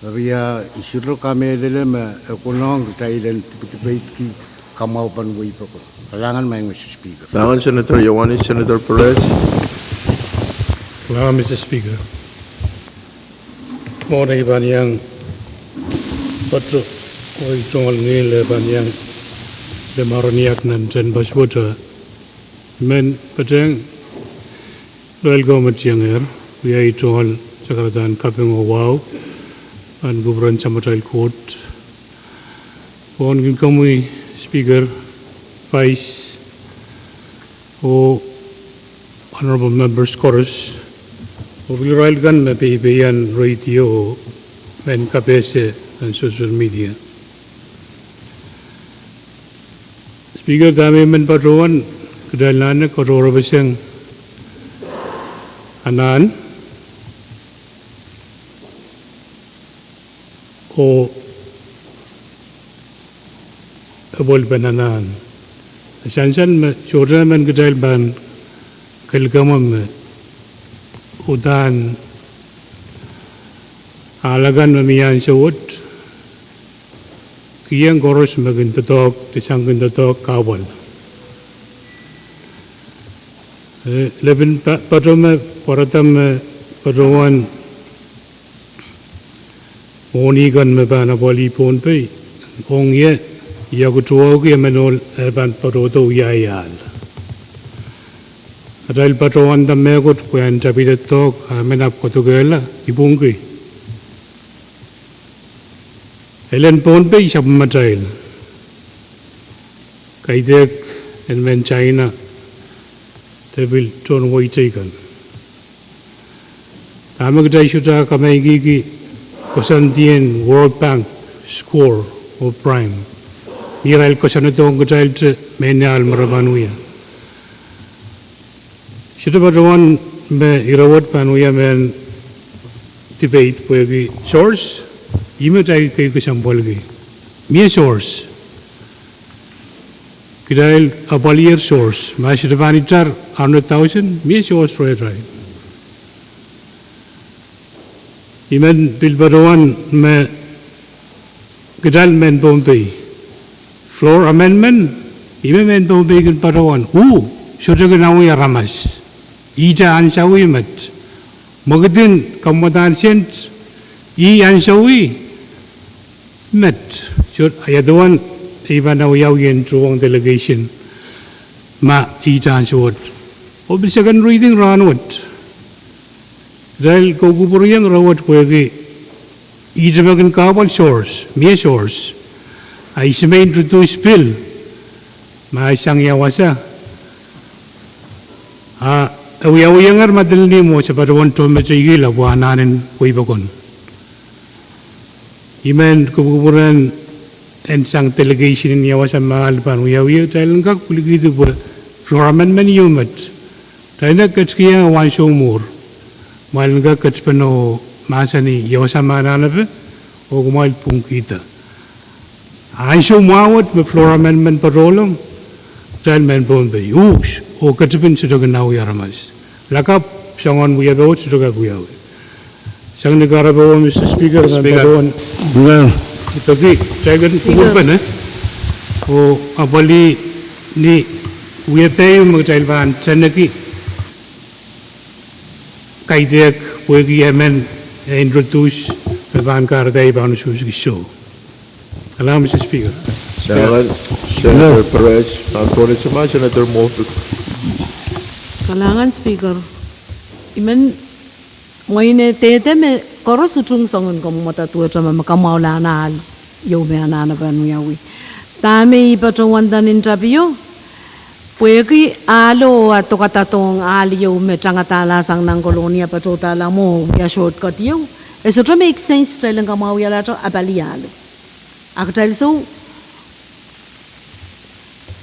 Eri I sohte kamehlele me e konehng kitail en dipedipeidki kamwahu pahn wehi pokon. Kalahngan, Madam Speaker. Kalahngan Senator Ioanis, Senator Perez. Kalahngan, Mister Speaker. Mwohn ei pahn iang patohwan, oh ei tungoal ngihl e pahn iang lemahr ni ahk nan tehnpas wet, I men patehng irail ko me tiengehr, wia ei tungoal sakaradahn kaping oh wahu, pahn kupwuren Samatail Koht. Pwon kin komwi Speaker, Vice, oh honorable members koaros, oh pil irail kan me peipeien radio oh men kapehse nan social media. Speaker, dahme I men patohwan, kitail anahne katohrepeseng anahn oh epwelpen anahn. E sansal me sohte emen kitail pahn kelikamwe me uhdahn ahl akan me mie ansou wet, kiheng koaros me kin doadoahk, de sang kin doadoahk kahpwal. Eh, lepin pa-, patohwan me, pwarada me patohwan mwohni kan me pahn apwalih Pohnpei, ong ie, I aktiwauki emen ohl e pahn patohdo wia ahi ahl. Atail patohwanda mehkot pwe en tapihda doadoahk, a men ahpw kadokehla, I pwungki. Elen Pohnpei sapwmatail. Kaidehk en mehn China, de pil tohn wehi teikan. Dahme kitail sohte kamehkihki koasoandien World Bank score oh prime. Ni irail koasoandohng kitail te mehn ahl me re pahn wia. Sohte patohwan me ire wet pahn wia mehn debate pwehki source, ih me kitail kei kesempwalki. Mie source. Kitail apwaliher source. Ma sohte pahn itar hundred thousand, mie source rehrail. I men pil patohwan me kitail mehn Pohnpei. Floor amendment, ih me mehn Pohnpei kin patohwan. Uh, sohte kin awih aramas. Ihte ansou met. Mwekidin kamwadahn sent, ih ansou met. Soh, ia duwen ei pahn awiawih en tuhwong delegation ma ihte ansou wet. Oh pil second reading rahn wet. Kitail koukupwuriong ire wet pwehki ihte me kin kahpwal source, mie source. A I semein reduce pil, ma I sang ia wasa. A E wiawihongehr Madolenihmw oh se patohwan tohnmeteikihlahng pwe anahn en wehi pokon. I men kupwukupwure en sang delegation en ia wasa me ahl pahn wiawi, kitail en kak pwilikihdi pwe floor amendment ieu met. Kitail en kak ketikihong ansou mwuhr. Kumwail en kak ketipene oh mahsanih ia wasa me anahnepe, oh kumwail pwungkihda. Ansou mwahu wet me floor amendment patohlong, kitail mehn Pohnpei, uhs, oh ketipin sohte kin awi aramas. Lakapw soangen wiepe wet sohte kak wiawi. Sang ni kahrepe wet, Mister Speaker, Speaker. Peki, kitail kin kupwukupwure, oh apwalih ni wiepe ieu me kitail pahn teneki kaidehk pwehki emen e introduce me pahn kahrehda I pahn usuhsiki soh. Kalahngan, Mister Speaker. Kalahngan, Senator Perez, Senator Moffitt. Kalahngan, Speaker. I men mwein e dehde me koaros utung soangen kamwadahn duwehte me kamwahulahn ahl ieu me anahnepe en wiawi. Dahme I patohwanda nin tapio, pwehki ahlo a dokadadohng ahl ieu me tangadahla sang nan Kolonia patohdahla mwo wia shortcut ieu, e sohte make sense kitail en kamwahwialahte apali ahlo. A kitail sou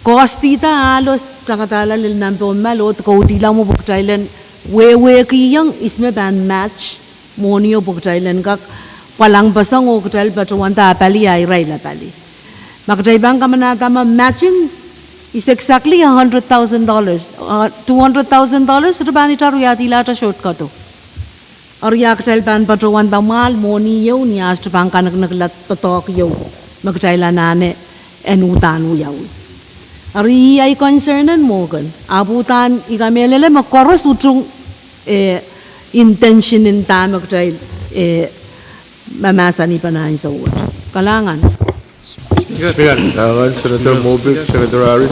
costihda ahlo, tangadahla lel nan Pohnpei, oh dokoudihla mwo pwe kitail en wehwehkihong ihs me pahn match mwohnio pwe kitail en kak pwalangpeseng oh kitail patohwanda apali a irail apali. Ma kitail pahn kamanahda me matching is exactly a hundred thousand dollars, uh, two hundred thousand dollars, sohte pahn itar wiahdihlahte shortcut o. Eri a kitail pahn patohwanda mwahl mwohni ieu ni a sohte pahn kaneknekla doadoahk ieu me kitail anahne en uhdahn wiawi. Eri ahi concern en mwo kan, ahpw uhdahn I kamehlele me koaros utung, eh, intention en dahme kitail, eh, mahmahsanihpene ansou wet. Kalahngan. Speaker. Kalahngan, Senator Moffitt, Senator Harris.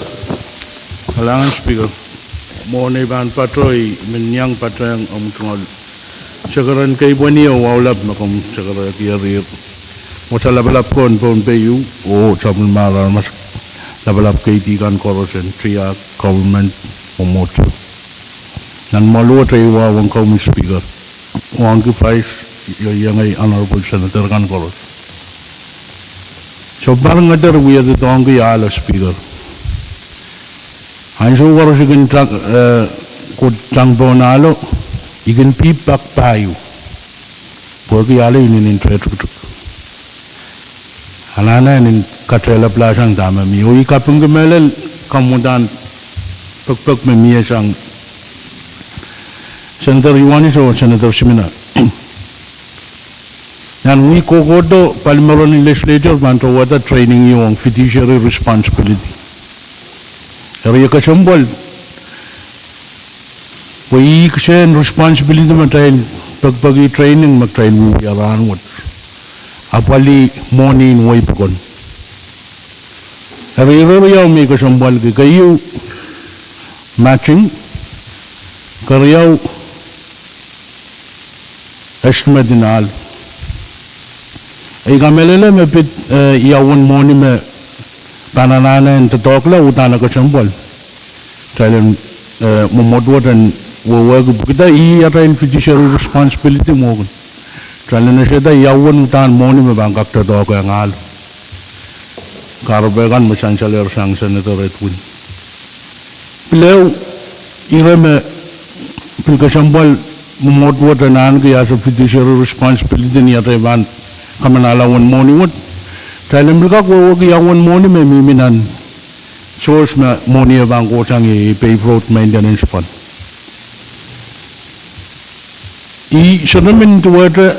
Kalahngan, Speaker. Mwohn ei pahn patohi, I men iang patehng omw tungoal sekeren kei pwehn ieu wahu lap me komw sekerehkiehr. Wasa lapalap ko en Pohnpei ieu, oh sapwellimomwi aramas lapalap keidi kan koaros en tiahk, government, mwomwohdiso. Nan mwoaluwet ei wahu ong komwi Speaker, wauneki Vice, oh iengei Honorable Senator kan koaros. Sounpar ngeder wie doadoahngki ahlo Speaker. Ansou koaros I kin tang, eh, kohdahng pohn ahlo, I kin pihp pak pahieu. Pwehki ahlo inenen tikitik. Anahne I nin katehlaplasang dahme mie. Oh I kapingki mehlel komw uhdahn pekipek me mie sang Senator Iohannis oh Senator Simina. Nan wihk kohkohdo palimeron en legislature pahn towehda training ieu ong fiduciary responsibility. Eri e kesempwal pwe ih kisehn responsibility me kitail pekipeki training me kitail wiewia rahnwet. Apwalih mwohnin wehi pokon. Eri ire riau me I kesempwalki, keieu matching, keriau estimate en ahl. I kamehlele me pid, eh, ia uwen mwohni me pahn anahne en doadoahkla uhdahn e kesempwal. Kitail en, eh, mwomwohd wet en wehwehki pwehki ih atail fiduciary responsibility mwo kan. Kitail en esehda ia uwen uhdahn mwohni me pahn kak doadoahkehng ahl. Kahrepe kan me sansalehr sang Senator Edwin. Pil ehu, ire me pil kesempwal mwomwohd wet en ahneki as a fiduciary responsibility ni atail pahn kamanahla uwen mwohni wet, kitail en pil kak wehwehki ia uwen mwohni me mihmi nan source me mwohni e pahn kohsang, iei Paved Road Maintenance Fund. I sohte men duwehte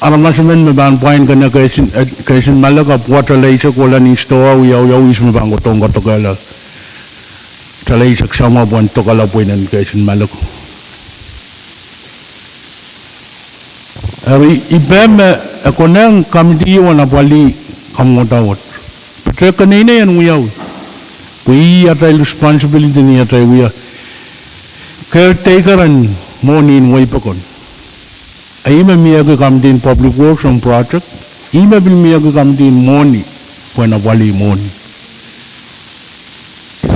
aramas emen me pahn pwain kene kehsin, eh, kehsin malek ahpw wa teleisek kohla ni stoa wiawiawi ihs me pahn kohdohng kadokehla teleisek samwa pwehn dokala pweinen kehsin malek. Eri I pehm me e konehng committee ieu en apwalih kamwohd wet. Pwe kitail keneinei en wiawi. Pwe ih atail responsibility ni atail wia caretaker en mwohnin wehi pokon. Ih me miehki committee en Public Works and Project, ih me pil miehki committee en mwohni, pwehn apwalih mwohni.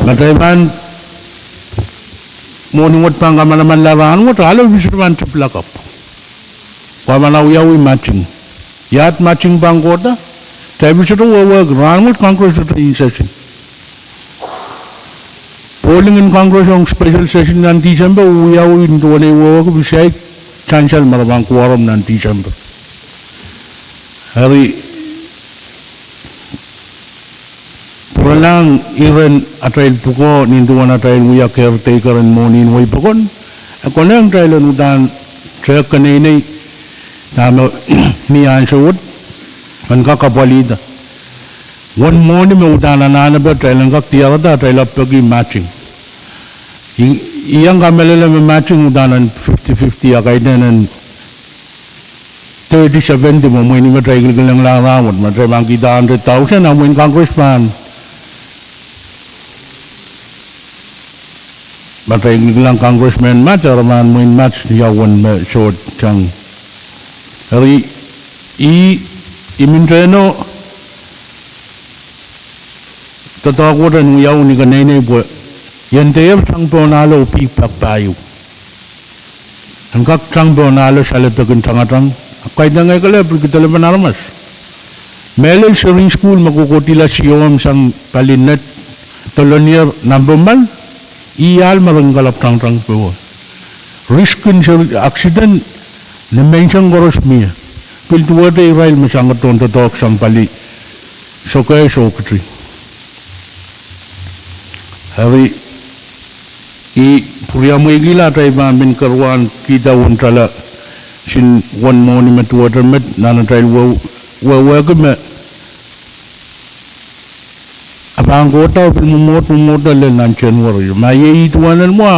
Ma kitail pahn Mwohni wet pahn kamanamanla rahnwet, ahlo episode pahn tep lakapw. Pwe e pahn wiawi matching. Iahd matching pahn kohda, ta episode wehwehki rahnwet Congress sohte in session. Polling en Congress ong special session nan Tisempe wiawi nin duwen ei wehwehki pwe saik sansal me re pahn quorum nan Tisempe. Eri, pwuralahng iren atail pwukoa nin duwen atail wia caretaker en mwohni en wehi pokon, e konehng kitail en uhdahn tehk keneinei, dahme mie ansou wet, en kak apwalihda. Uwen mwohni me uhdahn anahnepe kitail en kak diarada atail ahpw peki matching. I, I iang kamehlele me matching uhdahn en fifty fifty, a kaidehn en thirty seventy, me mwein me kitail kilkilengla rahnwet, me kitail pahn kihda hundred thousand, a mwein Congress pahn, me kitail kilkilang Congress men match, a re pahn mwein match ia uwen me sohte sang. Eri, I, I mintehno doadoahk wet en wiawi ni keneinei pwe, I en dehr sang pohn ahlo pihk pak pahieu. En kak sang pohn ahlo saledek en tangatang, ahpw kaidehn ngehi kelehpw pil kidelepen aramas. Mehlel seri en sukuhl me kohkohdihla siohwam sang pali net, dolonier, nampe mal, ih ahl me re kin kalapw tangtang powe. Risk en seri accident, ni menseng koaros mie. Pil duwehte irail me sang kohdohn doadoahk sang pali soke sohkiti. Eri, I pwuriamweikihla atail pahn men kerwahn kihda uwen tala, sin uwen mwohni me duwehte met nan atail weh-, wehwehki me a pahn kohda oh pil mwomwohd, mwomwohd lel nan January. Ma iei ih duwen en mwo,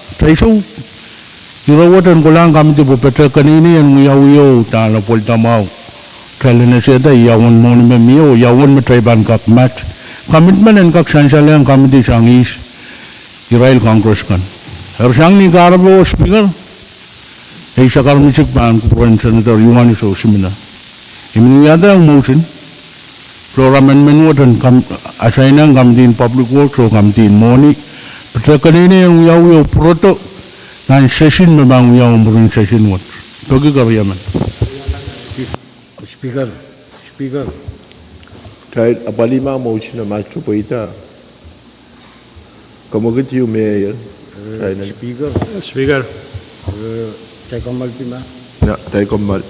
kitail sou, ire wet en kolahng committee pwe petehk keneinei en wiawi oh dahla pwelda mwahu. Kitail en esehda ia uwen mwohni me mie oh ia uwen me kitail pahn kak match. Commitment en kak sansalehng committee sang ihs, irail Congress kan. Eri sang ni kahrepe, Speaker, ei sakar misik pahn kupwuren Senator Ioanis oh Simina. I men wiahda motion, floor amendment wet en kam-, assign-ehng Committee en Public Works oh Committee en Mwohni, petehk keneinei en wiawi oh pwurodo nan session me pahn wiawi mwurin session wet. Peki keriemen. Speaker, Speaker. Kitail apwalih ma motion e matt pweida. Komwekid ieu me iang. Eh, Speaker. Speaker. Eh, kitail kommoal di ma? Ia, kitail kommoal.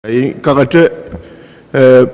Ei, kakete, eh,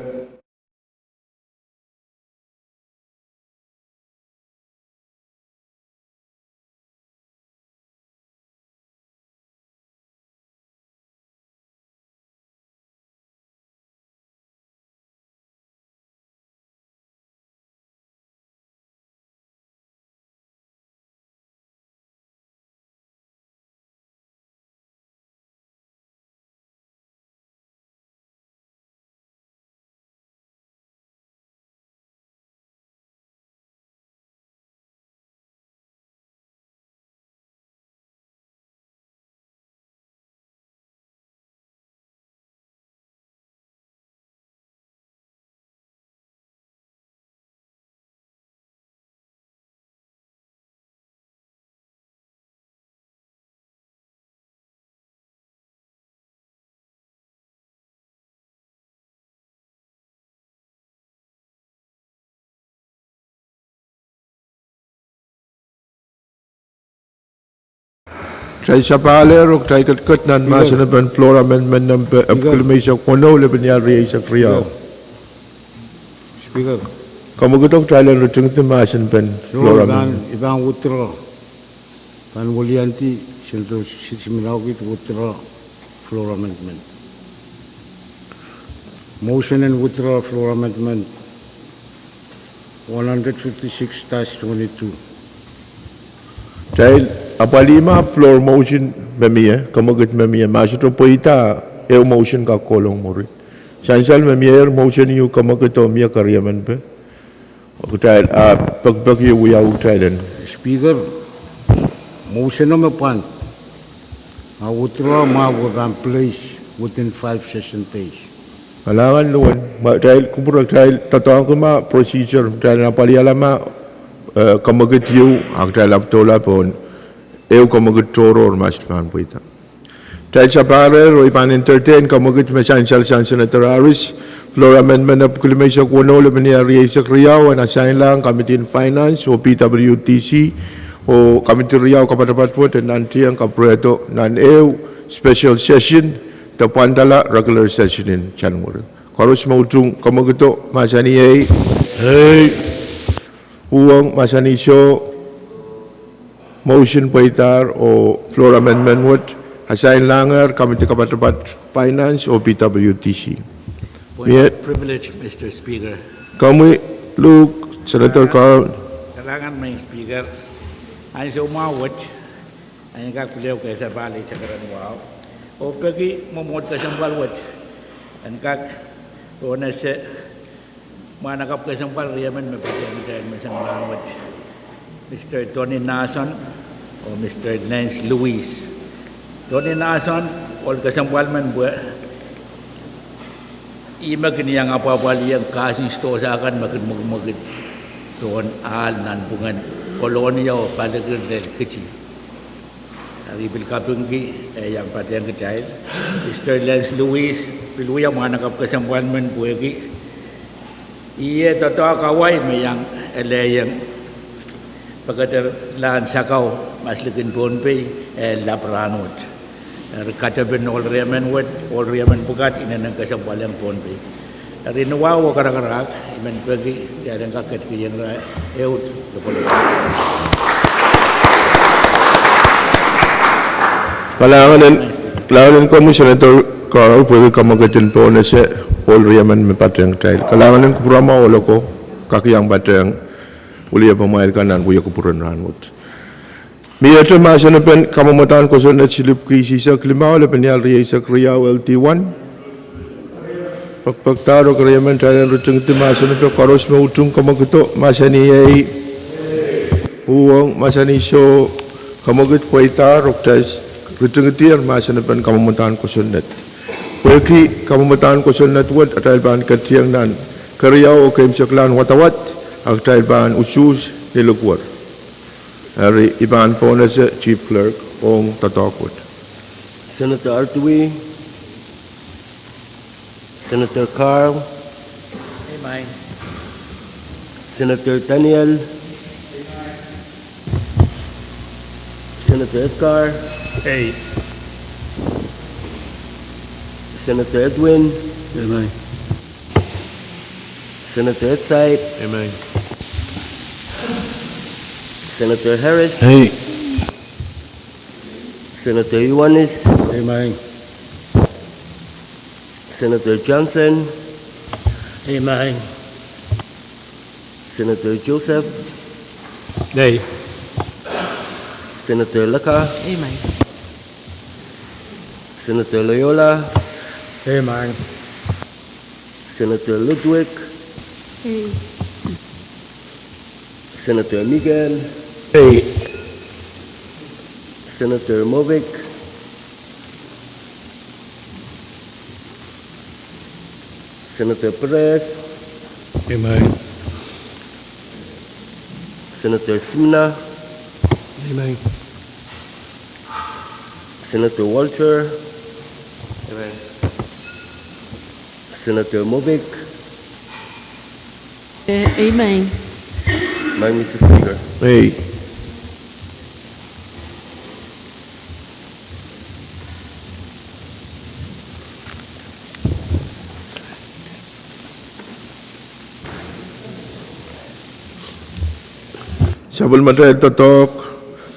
Kitail sapahl oh kitail ketiket nan mahsen en floor amendment nempe epwiki limeisek weneu, lepin ial rieisek riau. Speaker. Komwekid oh kitail en ritingdi mahsen en floor amendment. I pahn withdraw. Pahn weliandi, Senator Sitsimilawkid withdraw floor amendment. Motion en withdraw floor amendment one hundred fifty-six dash twenty-two. Kitail apwalih ma floor motion me mie, komwekid me mie, ma sohte pweida, ehu motion kak kohlong mwuri. Sansal me mie, motion ieu komwekid oh mie keriemen pe. Kitail, ah, pekipeki wiawi kitail en. Speaker, motion me pwand, ah, withdraw ma we pahn place within five session days. Kalahngan Luen, ma kitail kupwure, kitail doadoahngki ma procedure, kitail en apwalihala ma, eh, komwekid ieu, ah, kitail ahpw doula pohn ehu komwekid tohrohr ma sohte pahn pweida. Kitail sapahl oh I pahn entertain komwekid me sansal sang Senator Harris, floor amendment epwiki limeisek weneu, lepin ial rieisek riau, en assign-lahng Committee en Finance oh P W D C, oh committee riau kapatapat wet en nantihong kapwurehdo nan ehu special session, de pwandala regular session en January. Koaros me utung komwekido, mahsanih ei. Ei. Uhwong, mahsanih soh. Motion pweidahr oh floor amendment wet assign-lahngehr committee kapatapat Finance oh P W D C. Point of privilege, Mister Speaker. Komwi Luhk, Senator Carl. Kalahngan, Madam Speaker. Ansou mwahu wet, I en kak pil ehu kesempwal en sakararan wahu. Oh peki mwomwohd kesempwal wet, I en kak pohnese mwahnakapw kesempwal riemen me patehng kitail me sang rahnwet, Mister Tony Nason oh Mister Lance Louis. Tony Nason, ohl kesempwal men pwe ih me kin iang apwapwalihong kahs en sidohsa kan me kin mwekimwekid pohn ahl nanpwungen Kolonia oh palikir lel Kiti. Eri pil kapingki e iang patehng kitail. Mister Lance Louis, pil wia mwahnakapw kesempwal men pwehki ih doadoahk Hawaii me iang elehieng pekederlahn sakau maslikin Pohnpei, e lap rahnwet. Eri katepen ohl riemen wet, ohl riemen pwukat inenen kesempwalehng Pohnpei. Eri ni wahu oh karakarahk, I men peki kitail en kak ketikihong ira ehute lopwolopwol. Kalahngan en, kalahngan en komwi Senator Carl pwehki komwekid en pohnese ohl riemen me patehng kitail. Kalahngan en kupwuramwahu ohl oko kak iang patehng wiliepamwail kan nan wia kupwuren rahnwet. Miehte mahsenepen kamwomwdahn kosonned silipw kis eisek limau, lepin ial rieisek riau, L D one. Pekpekdahr oh keriemen, kitail en ritingdi mahsenepe. Koaros me utung komwekido, mahsanih ei. Uhwong, mahsanih soh. Komwekid pweidahr oh kitail ritingdier mahsenepen kamwomwdahn kosonned. Pwehki kamwomwdahn kosonned wet atail pahn ketieng nan keriau oh keimwseklahn wadawad, a kitail pahn usuhs ni likuwer. Eri I pahn pohnese Chief Clerk ong doadoahk wet. Senator Artui, Senator Carl, Senator Daniel, Senator Edgar, ei. Senator Edwin. Amen. Senator Edside. Amen. Senator Harris. Hey. Senator Ioanis. Amen. Senator Johnson. Amen. Senator Joseph. Nay. Senator Lecker. Amen. Senator Loyola. Amen. Senator Ludwig. Amen. Senator Miguel. Amen. Senator Movic. Senator Perez. Amen. Senator Simner. Amen. Senator Walter. Amen. Senator Movic. Eh, amen. Mike, Mister Speaker. Hey. Sapwellimatail doadoahk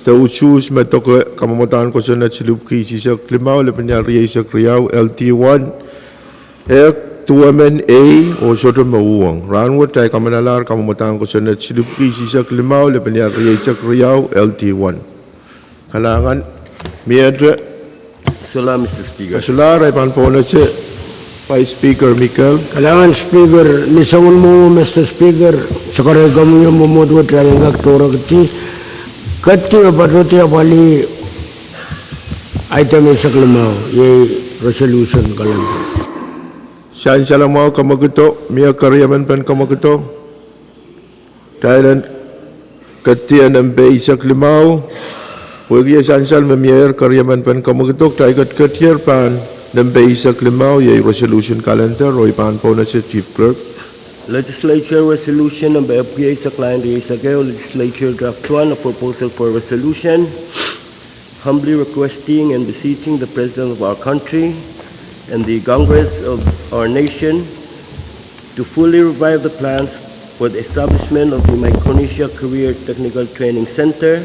de usuhs me doke kamwadahn kosonned silipwiki eisek limau, lepin ial rieisek riau, L D one, ehk, duwemen, ei, oh sohte me uhwong. Rahnwet kitail kamanalahr kamwadahn kosonned silipwiki eisek limau, lepin ial rieisek riau, L D one. Kalahngan, miehte. Solahr, Mister Speaker. Solahr, I pahn pohnese Vice Speaker Miguel. Kalahngan Speaker, ni soangen mwomwo, Mister Speaker, sakarei komwi oh mwomwohdiso wet, kitail en kak doarekidi, kedi me patohdi apwalih item eisek limau, iei resolution calendar. Sansal mwahu, kamwakido, mie keriemen pen kamwakido? Kitail en kedi nempe eisek limau. Wehwehki sansal me mieier keriemen pen kamwakido, kitail kedkedier pahn nempe eisek limau, iei resolution calendar, oh I pahn pohnese Chief Clerk. Legislature Resolution nempe epwiki eisek, lain rieisek ehu, Legislature Draft One, a proposal for a resolution humbly requesting and beseeching the President of our country and the Congress of our nation to fully revive the plans for the establishment of the Micronesia Career Technical Training Center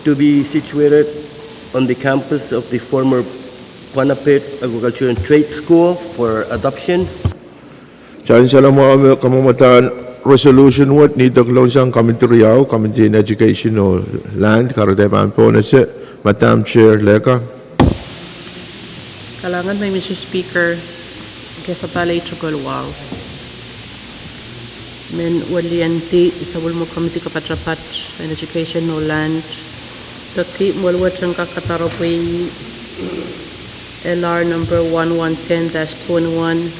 to be situated on the campus of the former Pohnpei Agriculture and Trade School for adoption. Sansal mwahu me kamwadahn resolution wet, ni doadoahk lohng sang committee riau, Committee on Education oh Land, kahrehda I pahn pohnese Madam Chair Lecker. Kalahngan, Mike, Mister Speaker, kehlail tokolwahu. Men weliandi sapwellime committee kapatapat en Education oh Land, peki mwohn wet en kak kadarepwe L R number one one ten dash twenty-one,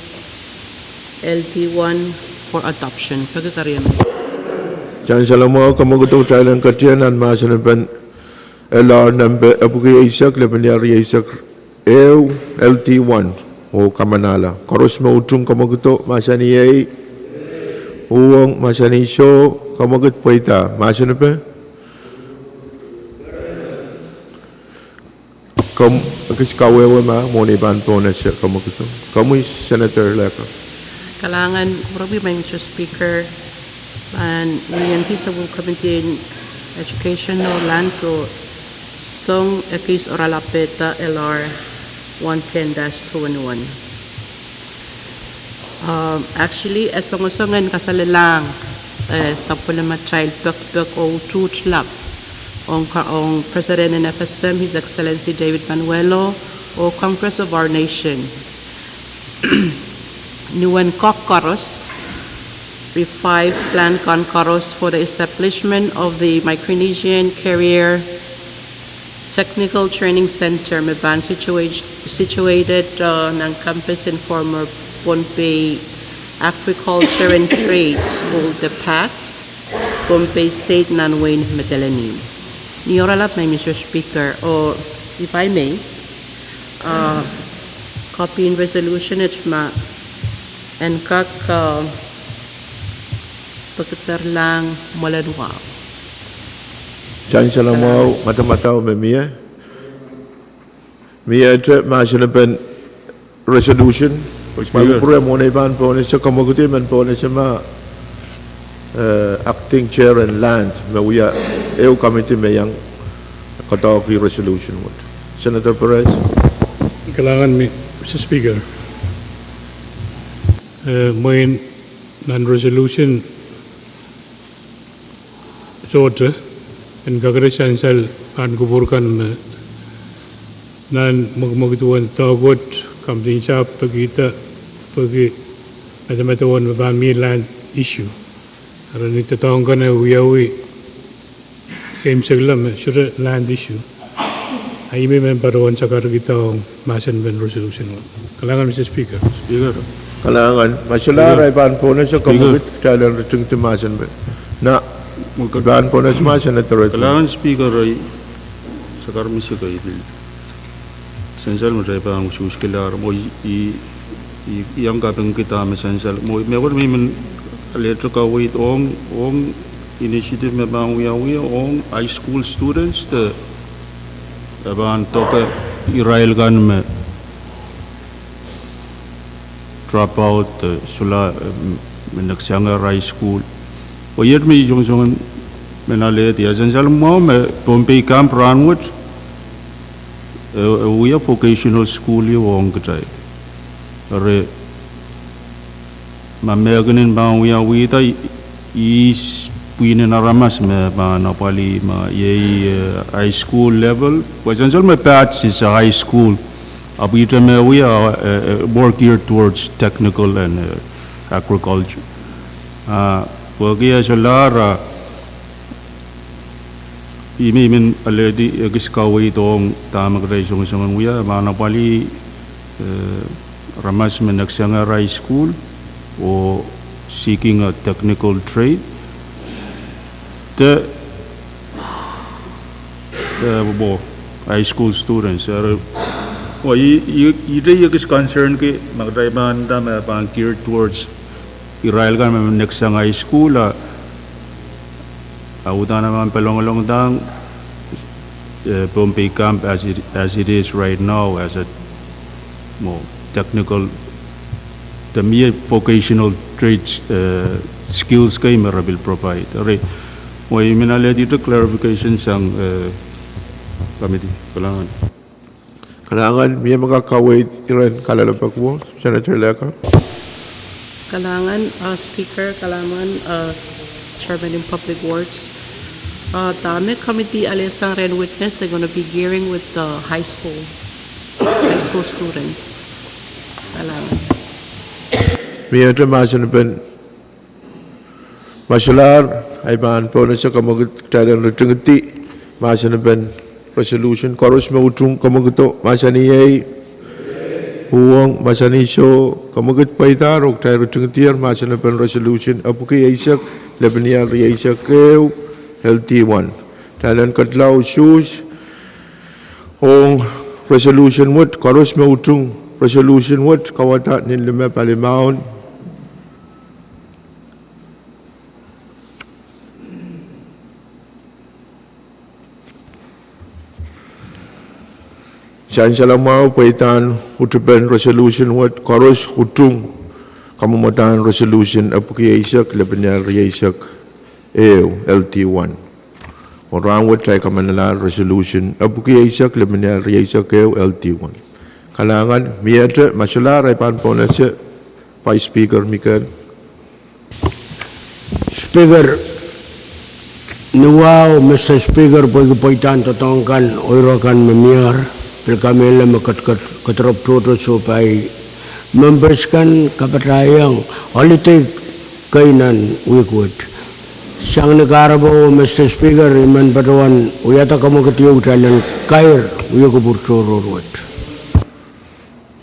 L D one for adoption. Peki keriemen. Sansal mwahu, kamwakido, kitail en ketier nan mahsen pen L R nempe epwiki eisek, lepin ial rieisek ehu, L D one, oh kamanala. Koaros me utung kamwakido, mahsanih ei. Uhwong, mahsanih soh. Kamwakid, pweida mahsen pen. Komw kis kawehwe ma mwohn ei pahn pohnese kamwakido. Komwi Senator Lecker. Kalahngan, kupwurki, Mister Speaker, pahn weliandi sapwellime Committee en Education oh Land oh song ekis oaralapehda L R one ten dash twenty-one. Um, actually, e songosong en kasalehda, eh, sapwellimatail pekipek oh utuht lap ong ka-, ong President en F S M, His Excellency David Panuelo, oh Congress of our nation. Ni wen kak koaros, revive plan kan koaros for the establishment of the Micronesian Career Technical Training Center me pahn situate-, situated, uh, nan campus en former Pohnpei Agriculture and Trade School, the PATS, Pohnpei State, nan wehin Madolenihmw. Ni oaralap, Mister Speaker, oh if I may, uh, copy en resolution et ma en kak, uh, pekederlahng mwoalen wahu. Sansal mwahu, madamadau me mie. Miehte mahsen pen Resolution, ma kupwure mwohn ei pahn pohnese, komwekidi men pohnese ma, eh, acting chair en land me wia ehu committee me iang koadoahki resolution wet. Senator Perez. Kalahngan, Mister Speaker. Eh, mwein nan resolution sohte, en kakete sansal pahn kupwur kan me nan mwekimwekid duwen doadoahk wet, committee sahpw pekihda, peki medemedewe me pahn mie land issue. Eri ni doadoahk kan e wiawi, keimwseklahng me sohte land issue. A ihme men patohwan sakarkihda ong mahsen pen resolution wet. Kalahngan, Mister Speaker. Speaker. Kalahngan, ma solahr ei pahn pohnese, komwekid kitail en ritingdi mahsen pen. Na, pahn pohnese ma Senator Redmond. Kalahngan Speaker, ei sakar mihmi kei pil sansal me kitail pahn usuhskilahr mwo i, i, i, iang kapingkihda me sansal mwo me wet me I men alehdi kaweid ong, ong initiative me pahn wiawi ong high school students de e pahn doke irail kan me drop out, eh, solahr, eh, me neksang high school. Oh iet me I songosong men alehdi, e sansal mwahu me Pohnpei Camp rahnwet, eh, eh, wia vocational school ieu ong kitail. Eri ma mehkenen pahn wiawihda, ihs pwihnen aramas me pahn apwalih ma iei, eh, high school level. Pwe sansal me PATS is a high school. Ahpw ihte me wia, eh, eh, more geared towards technical and, eh, agriculture. Ah, pwehki e solahr, ah, ihme I men alehdi ekis kaweid ong dahme kitail songosong en wia, pahn apwalih, eh, aramas me neksang high school oh seeking a technical trade. De, eh, pwe high school students. Eri, oh, i, i, ihte I ekis concern ki, ma kitail pahn nda me pahn geared towards irail kan me neksang high school, a, a uhdahn e pahn pelongelongdahng, eh, Pohnpei Camp as it, as it is right now, as a more technical, de mie vocational trades, eh, skills kei me re pil provide. Eri, mwo I men alehdi clarification sang, eh, committee. Kalahngan. Kalahngan, mie me kak kaweid iren kalelapak wo, Senator Lecker. Kalahngan, uh, Speaker, kalahngan, uh, Chairman en Public Works. Uh, dahme committee alehsang rehn witness, they're gonna be gearing with the high school, high school students. Kalahngan. Miehte, mahsen pen Ma solahr ei pahn pohnese, komwekid kitail en ritingidi mahsen pen resolution. Koaros me utung komwekido, mahsanih ei. Uhwong, mahsanih soh. Komwekid pweidahr oh kitail ritingidier mahsen pen resolution epwiki eisek, lepenial rieisek ehu, L D one. Kitail en ketilong usuhs ong resolution wet, koaros me utung resolution wet, kawada nin lime palimaun. Sansal mwahu pweidahn utupen resolution wet, koaros utung kamwomwodahn resolution epwiki eisek, lepenial rieisek ehu, L D one. Oh rahnwet kitail kamenalahr resolution epwiki eisek, lepenial rieisek ehu, L D one. Kalahngan, miehte, ma solahr ei pahn pohnese, Vice Speaker Mikel. Speaker, ni wahu, Mister Speaker, pwehki pweidahn doadoahk kan, oiro kan me mier, pil kamehlele me ked, ked, kediropw tohto soh pai members kan kapatahiong holiday kei nan wihk wet. Sang ni kahrepe, Mister Speaker, I men patohwan wiahda komwekid ieu kitail en kair wia kupwur tohrohr wet.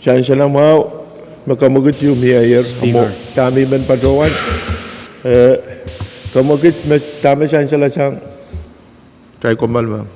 Sansal mwahu me komwekid ieu mieier, Speaker. Dahme I men patohwan, eh, komwekid me dahme sansal sang, kitail kommoal mwahu.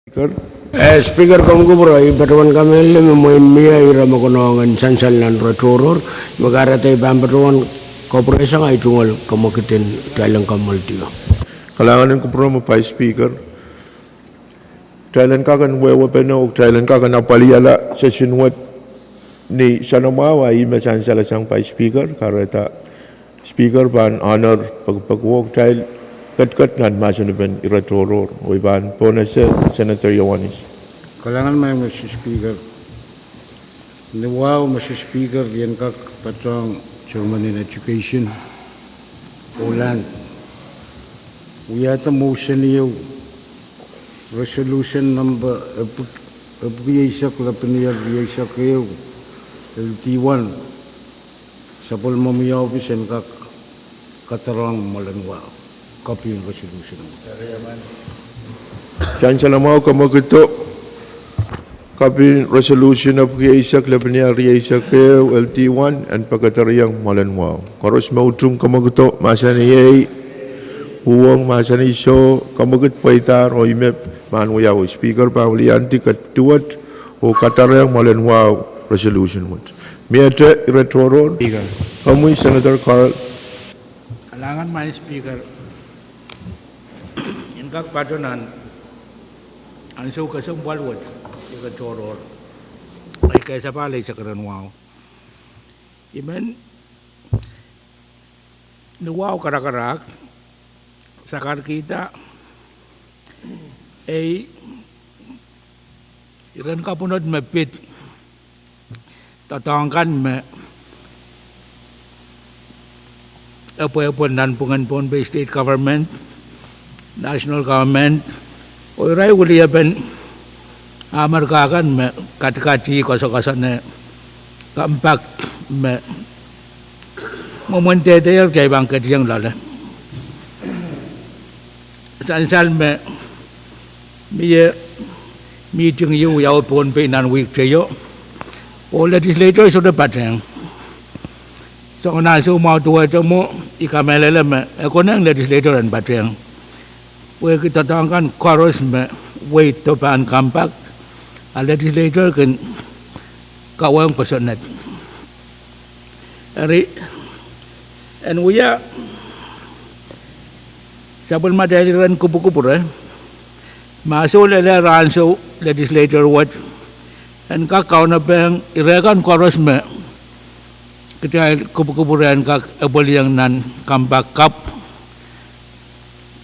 Eh, Speaker, komw kupwure, I patohwan kamehlele me mwein mie ire me konehng en sansal nan ire tohrohr, me kahrehda I pahn patohwan kapwuresang ahi tungoal kamwekid en kitail en kommoaldi. Kalahngan en kupwure me Vice Speaker. Kitail en kak en wehwehpene oh kitail en kak en apwalihala session wet ni soanamwahu, a ih me sansalasang Vice Speaker, kahrehda Speaker pahn honour pekipek oh kitail ketiket nan mahsanipen ire tohrohr. Oh I pahn pohnese Senator Iohannis. Kalahngan maing Mister Speaker. Ni wahu Mister Speaker, I en kak patohwan chairman en Education oh Land wiahda motion ieu, resolution number epwiki eisek lepenier rieisek ehu, L D one, sapwellimomwi ohpis en kak kadarohng mwoalen wahu. Copy en resolution. Sansalamwahu, kamwekido. Copy en resolution epwiki eisek lepenier rieisek ehu, L D one, en pekedereiong mwoalen wahu. Koaros me utung kamwekido, mahsanih ei. Uhwong, mahsanih soh. Kamwekid pweidahr oh ih me pahn wiawi. Speaker pahn wiliandi ketiket wet oh kadarohng mwoalen wahu resolution wet. Miehte ire tohrohr. Komwi Senator Carl. Kalahngan maing Speaker. I en kak patohwan ansou kesempwal wet ire tohrohr, ei, kesemwpwal eisek ire wahu. I men ni wahu karakarahk, sakarkihda ei, iren kapwunod me pid doadoahk kan me epwehpwel nanpwungen Pohnpei State Government, National Government, oh irail weliepen Amerika kan me katikati koasokoasoane compact me mwomwen dehdehier kitail pahn ketieng loale. Sansal me mie meeting ieu wiawi Pohnpei nan wihk teio, oh legislator sohte patehng. Soangen ansou mwahu duwehte mwo, I kamehlele me e konehng legislator en patehng, pwehki doadoahk kan koaros me weito pahn compact, a legislator kin kawehng kosonned. Eri, en wia sapwellimatail iren kupwukupwure, ma soh lel rahnsou legislator wet en kak kaunopehiong ire kan koaros me kitail kupwukupwure en kak epweliong nan compact kapw,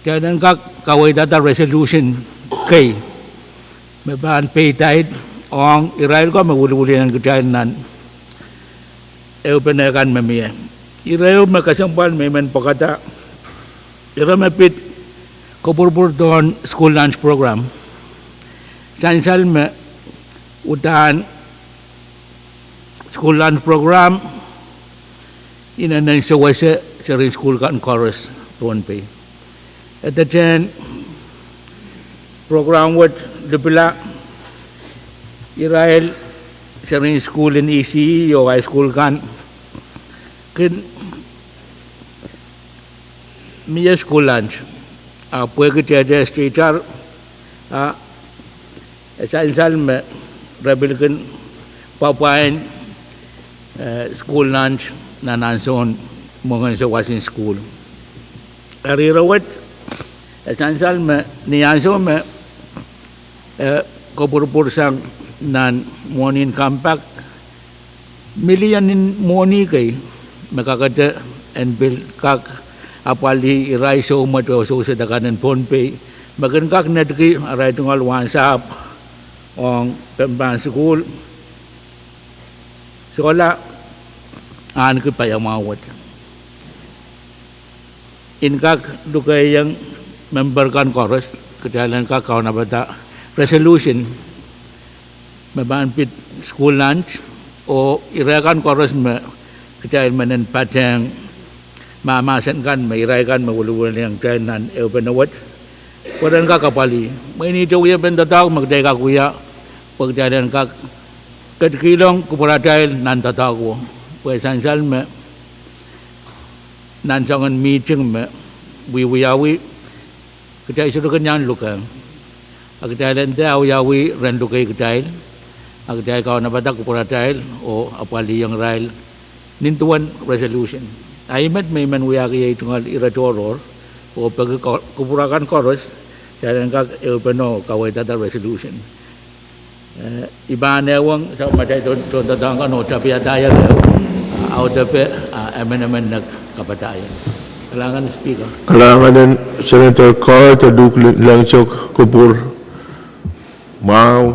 kitail en kak kaweidada resolution kei me pahn peidahte ong irail ko me wiliwiliong kitail nan ehupene kan me mie. Ire ehu me kesempwal me I men pwekada, ire me pid kupwurpwurdohn school lunch program. Sansal me uhdahn school lunch program inenen sewese seri school kan koaros Pohnpei. Edetehn program wet lipilahng irail seri school en E C E oh high school kan kin mie school lunch, a pwehki tehte state ar, a e sansal me re pil kin pwapwain school lunch nan ansoun mwengehn sewasin school. Eri ire wet, e sansal me ni ansou me e kupwurpwursang nan mwohnin compact, million en mwohni kei me kakete en pil kak apwalih irail soumwet oh sousehd akan en Pohnpei me kin kak netiki arail tungoal wahnsahpw ong pahn sukuhl, sohla, ahneki paiamwahu wet. I en kak lukehiong memper kan koaros, kitail en kak kaunopada resolution me pahn pid school lunch, oh ire kan koaros me kitail men en patehng mahmahsen kan me irail kan me wiliwiliong kitail nan ehupene wet, pwe ren kak apwalih. Mwein ihte wiepen doadoahk me kitail kak wia, pwe kitail en kak ketikihong kupwuratail nan doadoahk wo, pwe sansal me nan soangen meeting me wiewiawi, kitail sohte kin iang lukehng. A kitail en dehr awiawih ren lukei kitail, a kitail kaunopada kupwuratail oh apwalihong irail nin duwen resolution. A I met me I men wiahki ei tungoal ire tohrohr, oh peki ko-, kupwur akan koaros, kitail en kak ehupene kaweidada resolution. Eh, I pahn ehuong, sa matail tohn, tohndoadoahk kan oh tapihadahier ehu, ah, audepe, ah, emenemen nek kapadahier. Kalahngan Speaker. Kalahngan en Senator Card, e lukehng lensok kupwur mwahu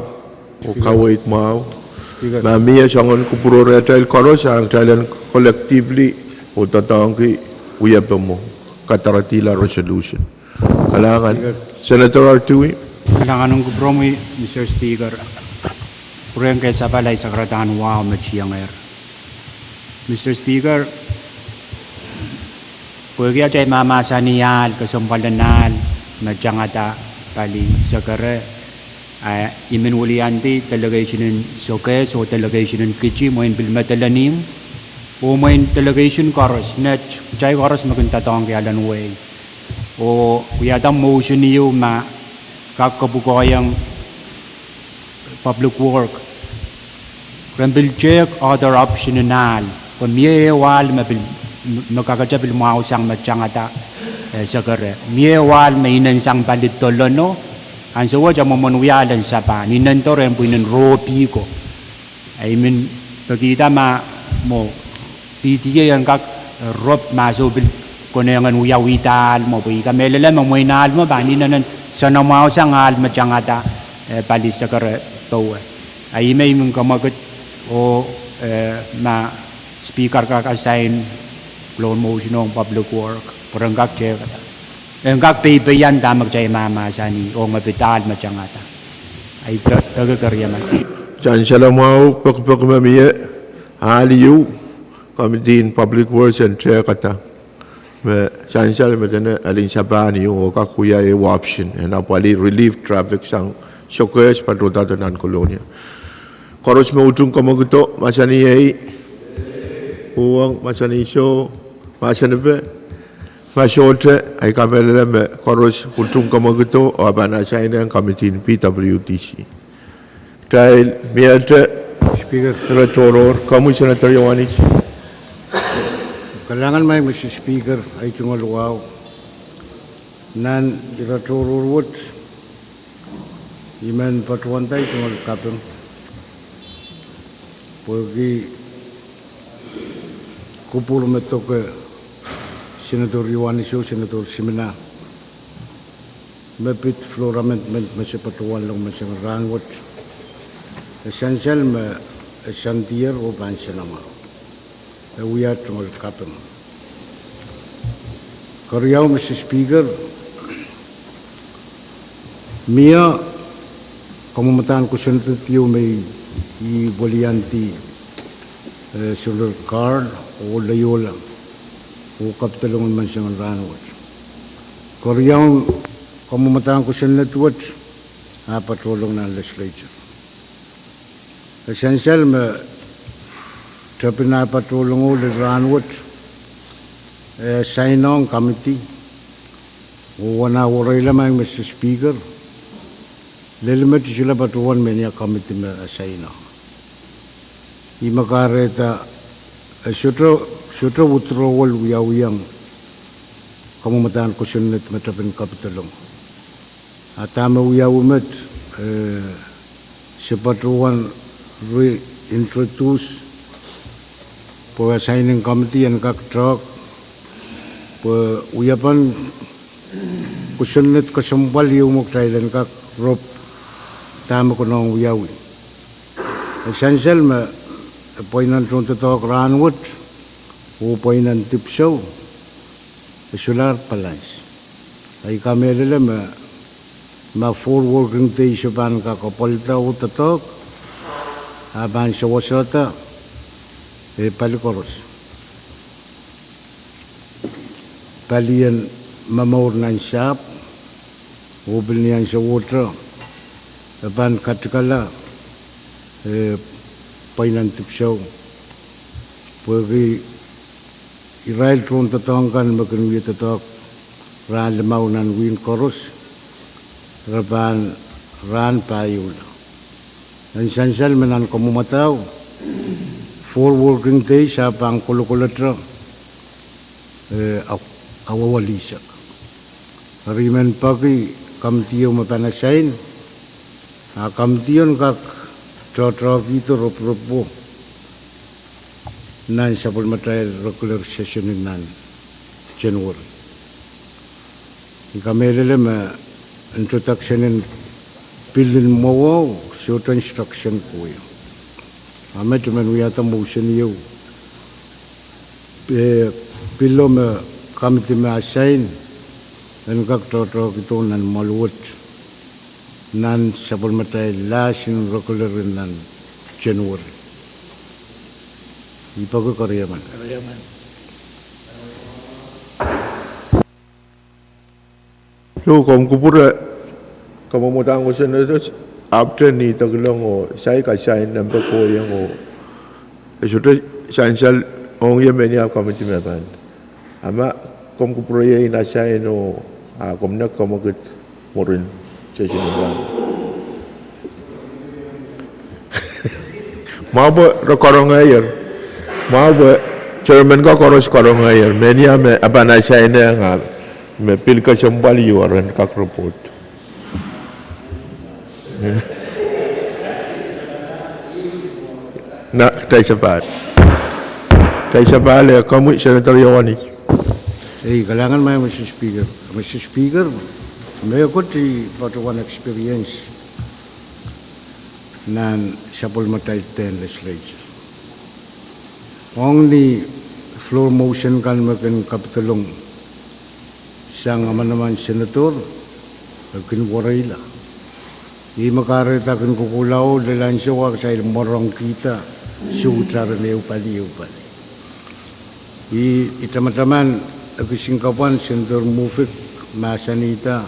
oh kaweid mwahu. Speaker. Ma mie soangen kupwur rehtail koaros, a kitail en collectively oh doadoahngki wiepe mwo, kadaradihlahr resolution. Kalahngan. Speaker. Senator Artui. Kalahngan en kupwuromwi, Mister Speaker. Pwurehng kesempwal ahi sakaradahn wahu me tiengehr. Mister Speaker, pwehki atail mahmahsanih ahl, kesempwal en ahl me tangada pali Sekere, a I men wiliandi delegation en Sokehs oh delegation en Kiti, mwein pil medel en ihmw, oh mwein delegation koaros, met, kitail koaros me kin doadoahngki alen wehi. Oh wiahda motion ieu ma kak kapwukoahiong Public Work ren pil take other option en ahl, pwe mie ehu ahl me pil, me kakete pil mwahusang me tangada, eh, Sekere. Mie ehu ahl me inensang pali Dolono, ansou wet e mwomwen wia alen sapan, inendo ren pwihnen rohpihko. A I men pekihda ma mwo P T A en kak, eh, rop ma soh pil konehng en wiawihda ahl mwo, pwe I kamehlele me mwein ahl mwo pahn inenen soanamwahusang ahl me tangada, eh, pali Sekere powe. A I men, I men kamwekid oh, eh, ma Speaker kak assign loan motion ong Public Work, pwe ren kak tehkada, en kak peipeian dahme kitail mahmahsanih ong me pid ahl me tangada. Ahi pe-, peki keriemen. Sansal mwahu, pekipeki me mie ahl ieu, Committee in Public Works en tehkada. Me sansal me dene alen sapan ieu oh kak wia ehu option en apwalih relief traffic sang Sokehs patohdo nan Kolonia. Koaros me utung kamwekido, mahsanih ei, uhwong, mahsanih soh, mahsanih pe, ma sohte, ahi kamehlele me koaros utung kamwekido oh pahn assign-ehng Committee in P W D C. Kitail miehte, Speaker. Ire tohrohr, komwi Senator Iohannis. Kalahngan maing Mister Speaker, ahi tungoal wahu. Nan ire tohrohr wet, I men patohwanda tungoal kaping pwehki kupwur me doke Senator Iohannis oh Senator Simina me pid floor amendment me se patohwanlong menseng rahn wet. E sansal me e sandier oh pahn nsenamwahu. E wia tungoal kaping. Keriau, Mister Speaker, mie kamwomwadahn kosonned ieu me I, I wiliandi, eh, Senator Card oh Leola oh kapidolong menseng rahn wet. Keriau, kamwomwadahn kosonned wet ah patohlong nan legislature. E sansal me tepin ah patohlongo lel rahn wet e assign-ohng committee, oh wen ah wereila maing Mister Speaker, lel met I solahr patohwan mehnia committee me assign-ohng. Ih me kahrehda e sohte, sohte withdrawal wiawiong kamwomwadahn kosonned me tepin kapidolong. A dahme wiawi met, eh, se patohwan reintroduce pwe assigning committee en kak tehk pwe wiepen kosonned kesempwal ieu me kitail en kak rop dahme konehng wiawi. E sansal me pweinen tohndoadoahk rahn wet oh pweinen dipwisou e solahr balance. Ahi kamehlele me ma four working days e pahn kak apwalda oh doadoahk, a pahn sewesehda, eh, pali koaros, palien momour nan sahpw oh pil ni ansowohte e pahn katikala, eh, pweinen dipwisou pwehki irail tohndoadoahk kan me kin wie doadoahk rahn limau nan wihk koaros, re pahn rahn pahieu. En sansal me nan kamwomwadahu, four working days ahpw pahn kolokolete, eh, a, awa lihsek. Eri I men peki committee ieu me pahn assign, a committee en kak tohtohkihdo ropwuropwo nan sapwellimatail regular session en nan January. I kamehlele me introduction en bill en mwowe, sohte instruction ko ieu. A met I men wiahda motion ieu, eh, bill o me committee me assign en kak tohtohkihdo nan mwoahl wet nan sapwellimatail last regular en nan January. I peki koaros men. Io, komw kupwure, kamwomwadahu Senator, ahpwte ni dokilang oh saik assign nempe kohieng oh e sohte sansal ong ie me ni ahpw committee me pahn. A ma komw kupwure ie en assign oh a komw nek kamwekid mwurin session en rahn. Mwahu pwe re karongehier. Mwahu pwe chairman ko koaros karongehier. Me ni ah me e pahn assign-ehng ah me pil kesempwal ieu ren kak report. Na, kitail sapahl. Kitail sapahl, eh, komwi Senator Ioanis. Ei, kalahngan maing Mister Speaker. Mister Speaker, mehkot I patohwan experience nan sapwellimatail dehn legislature. Ong ni floor motion kan me kin kapidolong sang amanaman Senator, e kin wereila. Ih me kahrehda kin kokohlahte lel ansou a kitail mworongkihda sohte ren ehu pali, ehu pali. Ih, I tamataman e kisin kapwan Senator Mufik mahsanihda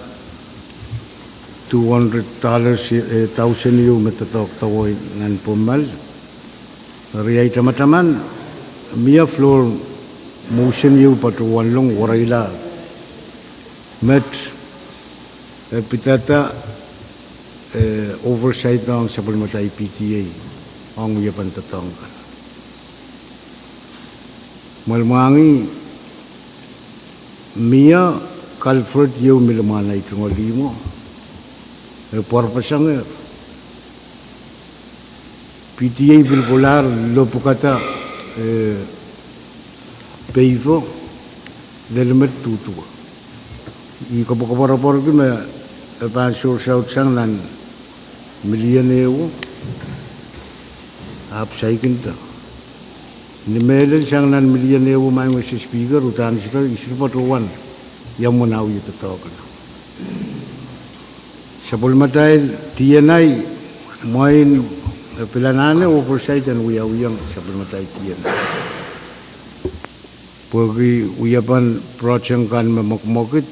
two hundred dollars, eh, thousand ieu me doadoahk dawei nan pwomwal. Eri I tamataman mie floor motion ieu patohwanlong wereila met e pidada, eh, oversight ong sapwellimatail P T A ong wiepen doadoahk kan. Mwoahl mwahngih, mie culvert ieu me limwahn ei tungoal ihmwo, e pwarpeseng, eh, P T A pil kolahr lopwukada, eh, peipo lel met duhduwe. I koapworopworki me e pahn sohte saut sang nan million ehu, ahpw saikinte. Ni mehlel sang nan million ehu, maing Mister Speaker, uhdahn I sohte, I sohte patohwan ia mwomwen ah wie doadoahk. Sapwellimatail D N I, mwein, eh, pil anahne oversight en wiawihong sapwellimatail D N I. Pwehki wiepen project kan me mwekimwekid,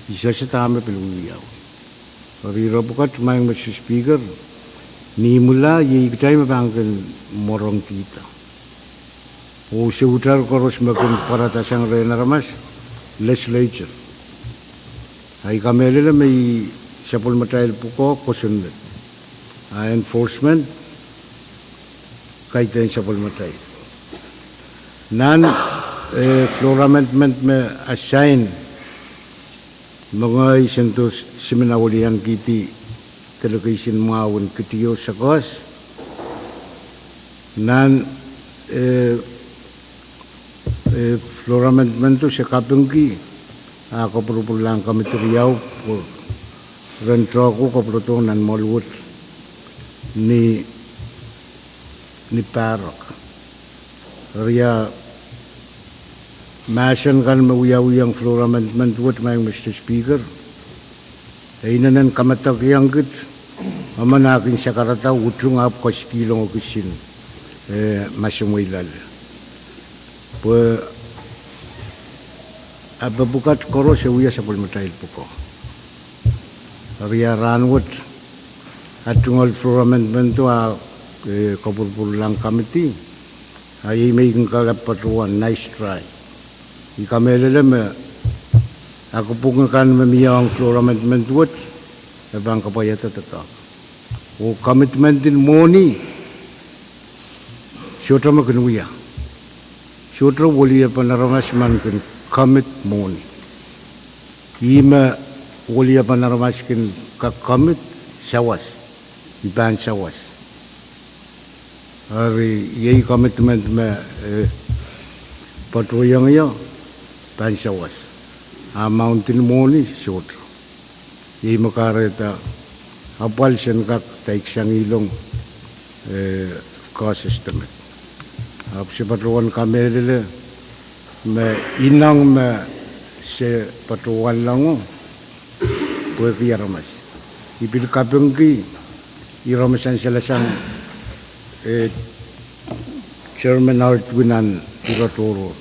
I sehse dahme pil wiawi. Eri ire pwukat, maing Mister Speaker, ni imwila iei kitail me pahn kin mworongkihda. Oh sohte koaros me kin pwaradasang rehn aramas, legislature. Ahi kamehlele me ih sapwellimatail pwukoa kosonned. A enforcement kaidehn sapwellimatail. Nan, eh, floor amendment me assign, me ngehi Senator Simin Aweliankihdi delegation mwahu en kidiou sekos. Nan, eh, eh, floor amendment o se kapingki, a kopwurupwurlahng committee riau, pwe ren tohko kopwurodo nan mwoahl wet ni, ni pahrek. Eri a mahsen kan me wiawihong floor amendment wet, maing Mister Speaker, e inenen kamedekihong kit, emen ah kin sakarada utung ahpw koaskihlong kisin, eh, masemwei loale. Pwe ape pwukat koaros e wia sapwellimatail pwukoa. Eri a rahnwet, a tungoal floor amendment o a, eh, kopwurupwurlahng committee, a iei me I kin kalap patohwan, nice try. I kamehlele me, a kapwuki kan me mie ong floor amendment wet, e pahn kapwaiada doadoahk. Oh commitment en mwohni, sohte me kin wia. Sohte weliepen aramas me kin commit mwohni. Ih me weliepen aramas kin kak commit, sawas. I pahn sawas. Eri iei commitment me, eh, patohwanohng ie, pahn sawas. Amount en mwohni, sohte. Iei me kahrehda apwal sen kak daiksang ilong, eh, cost estimate. Ahpw se patohwan kamehlele me ineng me se patohwanlahng pwehki aramas. I pil kapingki, ira me sansalasang, eh, Chairman Artwin en ira tohrohr.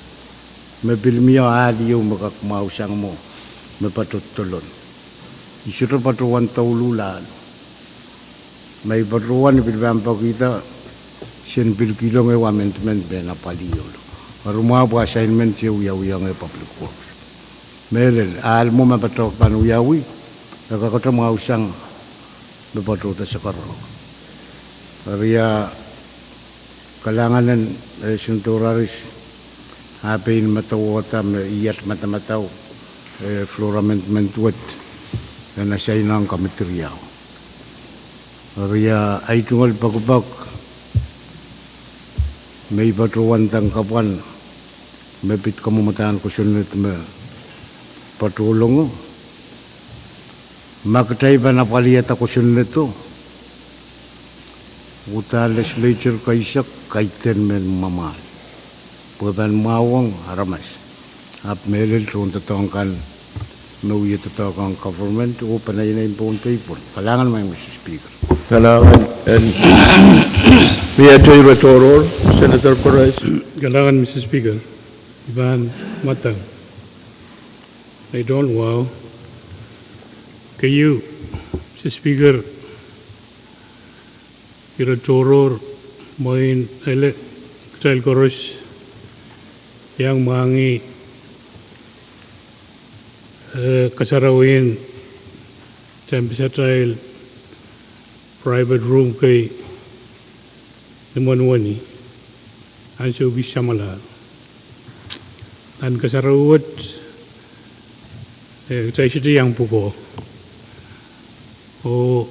Me pil mie ahl ieu me kak mwahusang mwo, me patohdo lon. I sohte patohwan douluhl ahl. Ma I patohwan, I pil pahn pekihda, sen pil kihlong ehu amendment me e apwalih ieu. Eri mwahu pwe assignment ieu wiawihong Public Works. Mehlel, ahl mwo me patohwan wiawi, e kakete mwahusang me patohdo sakarawi. Eri ia kalahngan en, eh, Senator Harris, ah pein medewe me iet madamadau, eh, floor amendment wet, en asainehng komiti riau. Eri ia ei tungoal pekipek, me I patohwan dang kapwan, me pid kamwomwdahn kosonned me patohlongo. Ma kitail pahn apwalihada kosonnedo, uhdahn legislature keisek kaidehn mehn mwamwahl. Pwe pahn mwahwong aramas. Ahpw mehlel tohndoadoahk kan me wie doadoahk ong government oh peneinei en Pohnpei pwon. Kalahngan maing Mister Speaker. Kalahngan en, mie ire tohrohr, Senator Perez. Kalahngan Mister Speaker. I pahn mwadang. I don't wow. Keieu, Mister Speaker, ire tohrohr, mwein ele kitail koaros iang mwahngih, eh, kasarawien tehnpas atail private room kei ni mwohni, ansou kis samwalahro. Nan kasarawi wet, eh, kitail sohte iang pwukoa. Oh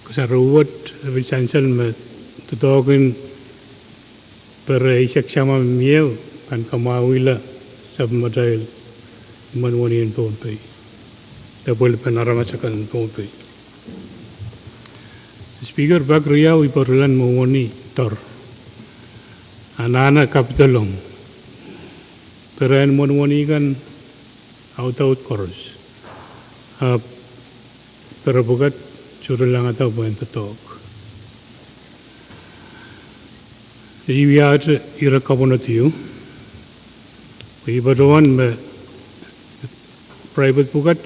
kasarawi wet, eh, pil sansal me doadoahk en pere eisek samwa me mie pahn kamwahwihla sapwellimatail mwohni en Pohnpei. Epwelpen aramas akan en Pohnpei. Speaker, pak riau I patohwan mwohni doar. Anahne kapidolong. Peren mwohni kan audaud koaros. Ahpw pere pwukat sohte langada pwehn doadoahk. I wiahte ire kapwunod ieu. I patohwan me private pwukat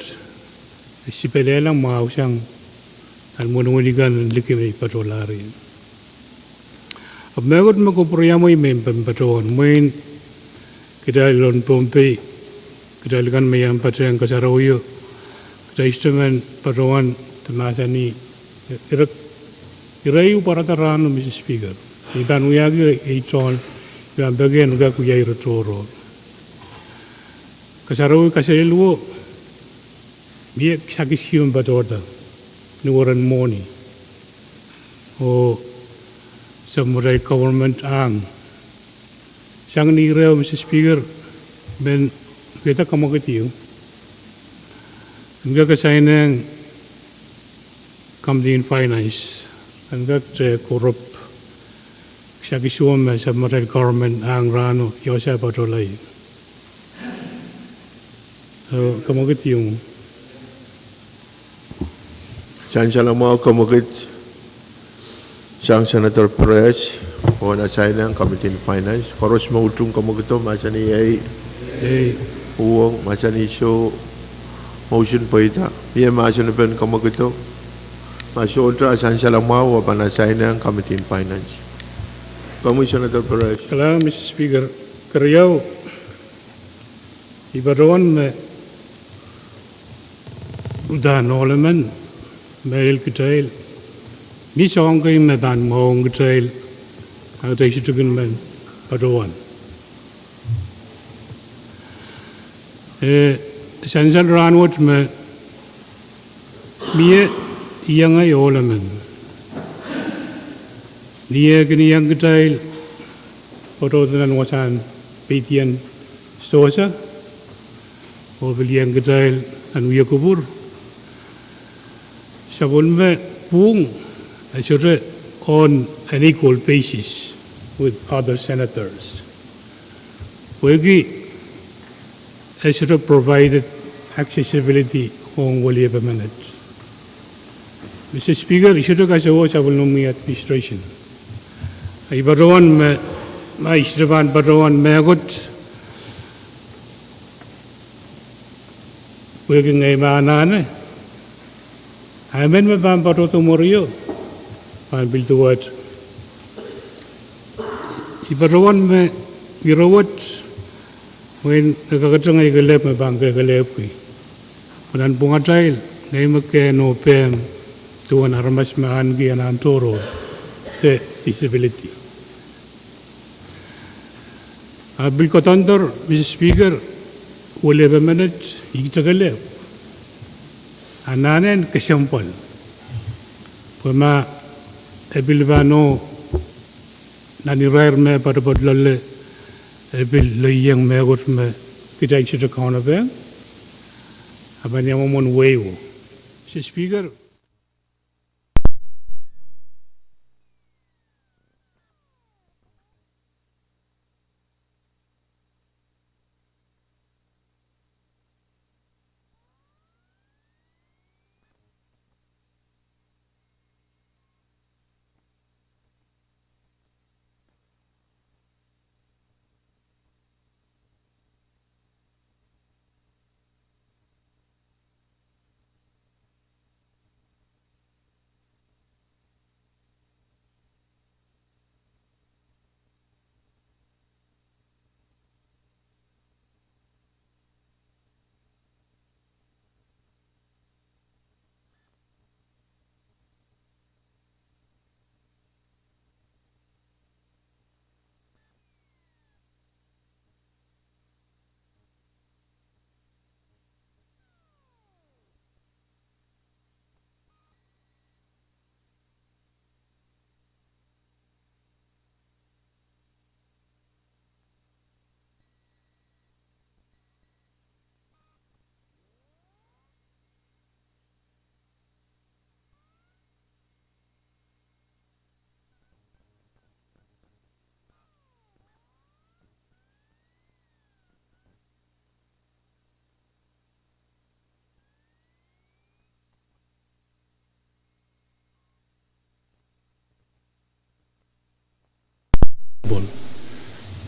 e sipelehla mwahusang nan mwohni kan en liki me I patohlahr ie. Ahpw mehkot me kupwuriamwei me I pahn patohwan, mwein kitail en Pohnpei, kitail kan me iang patehng kasarawio, kitail sohte men patohwan de mahsanih, ire, ire I pwarada rahno, Mister Speaker. I pahn wiahki ei tohn, I pahn peki en kak wia ire tohrohr. Kasarawi kaselel wet, mie kisakis ieu me patohda ni weren mwohni oh sapwellimatail government ahng. Sang ni ire, Mister Speaker, men wiahda kamwekid ieu en kak asainehng Committee en Finance, en kak te kurop kisakis wet me sapwellimatail government ahng rahno, ia wasa patohlahr. Eh, kamwekid ieu. Sansal mwahu kamwekid sang Senator Perez, oh en asainehng Committee en Finance. Koaros me utung kamwekido, mahsanih ei. Ei. Uhwong, mahsanih soh. Motion pweida. Mie mahsen en pahn kamwekido. Ma sohte, sansal mwahu, e pahn asainehng Committee en Finance. Komwi Senator Perez. Kalahngan Mister Speaker. Keriau, I patohwan me uhdahn ohl emen, Mehlel kitail, mie soahng kei me pahn mwahuong kitail, a kitail sohte kin men patohwan. Eh, sansal rahnwet me mie iengei ohl emen. Ni eh kin iang kitail patohdo nan wasahn peidien sewese, oh pil iang kitail nan wia kupwur, sapwellime pwuhng e sohte on an equal basis with other senators. Pwehki e sohte provided accessibility ong weliepe menet. Mister Speaker, I sohte kasohwe sapwellimomwi administration. I patohwan me, ma I sohte pahn patohwan mehkot, pwehki ngehi me anahne, a emen me pahn patohdo mworio pahn pil duwehte. I patohwan me ire wet, mwein e kakete ngehi kelehpw me pahn kekelehpwki. Pwe nanpwungatail, ngehi me kehn oh pehm duwen aramas me ahneki anahn tohrohr de disability. A pil koadoandor, Mister Speaker, weliepe menet ihte kelehpw, anahnen kesempwal. Pwe ma e pil pahn o nan irair me poatopoat loale, e pil lelohng mehkot me kitail sohte kaunopehng, a pahn iang mwomwen wehi. Mister Speaker,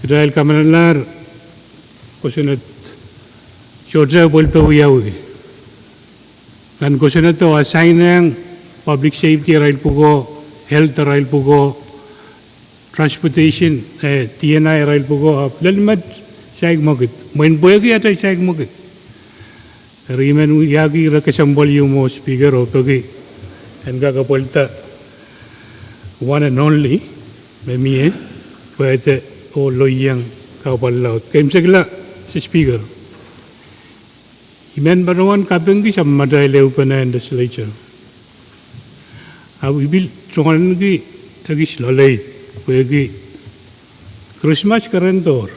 Kitail kamanalahr kosonned sohte pwelpe wiawi. Nan kosonned e assign-eng public safety arail pwukoa, health arail pwukoa, transportation, eh, D N I arail pwukoa, ahpw lel met saik mwekid. Mwein pwehki atail saik mwekid. Eri I men wiahki ire kesempwal ieu mwo Speaker oh peki en kak apwalihada one and only me mie, pwehde oh lelohng kahpwal laud. Keimwseklahng Speaker, I men patohwan kapingki sapwellimatail ehupene en legislature. Ahpw I pil tungoalenki ekis loalei, pwehki Krismas kerendohr.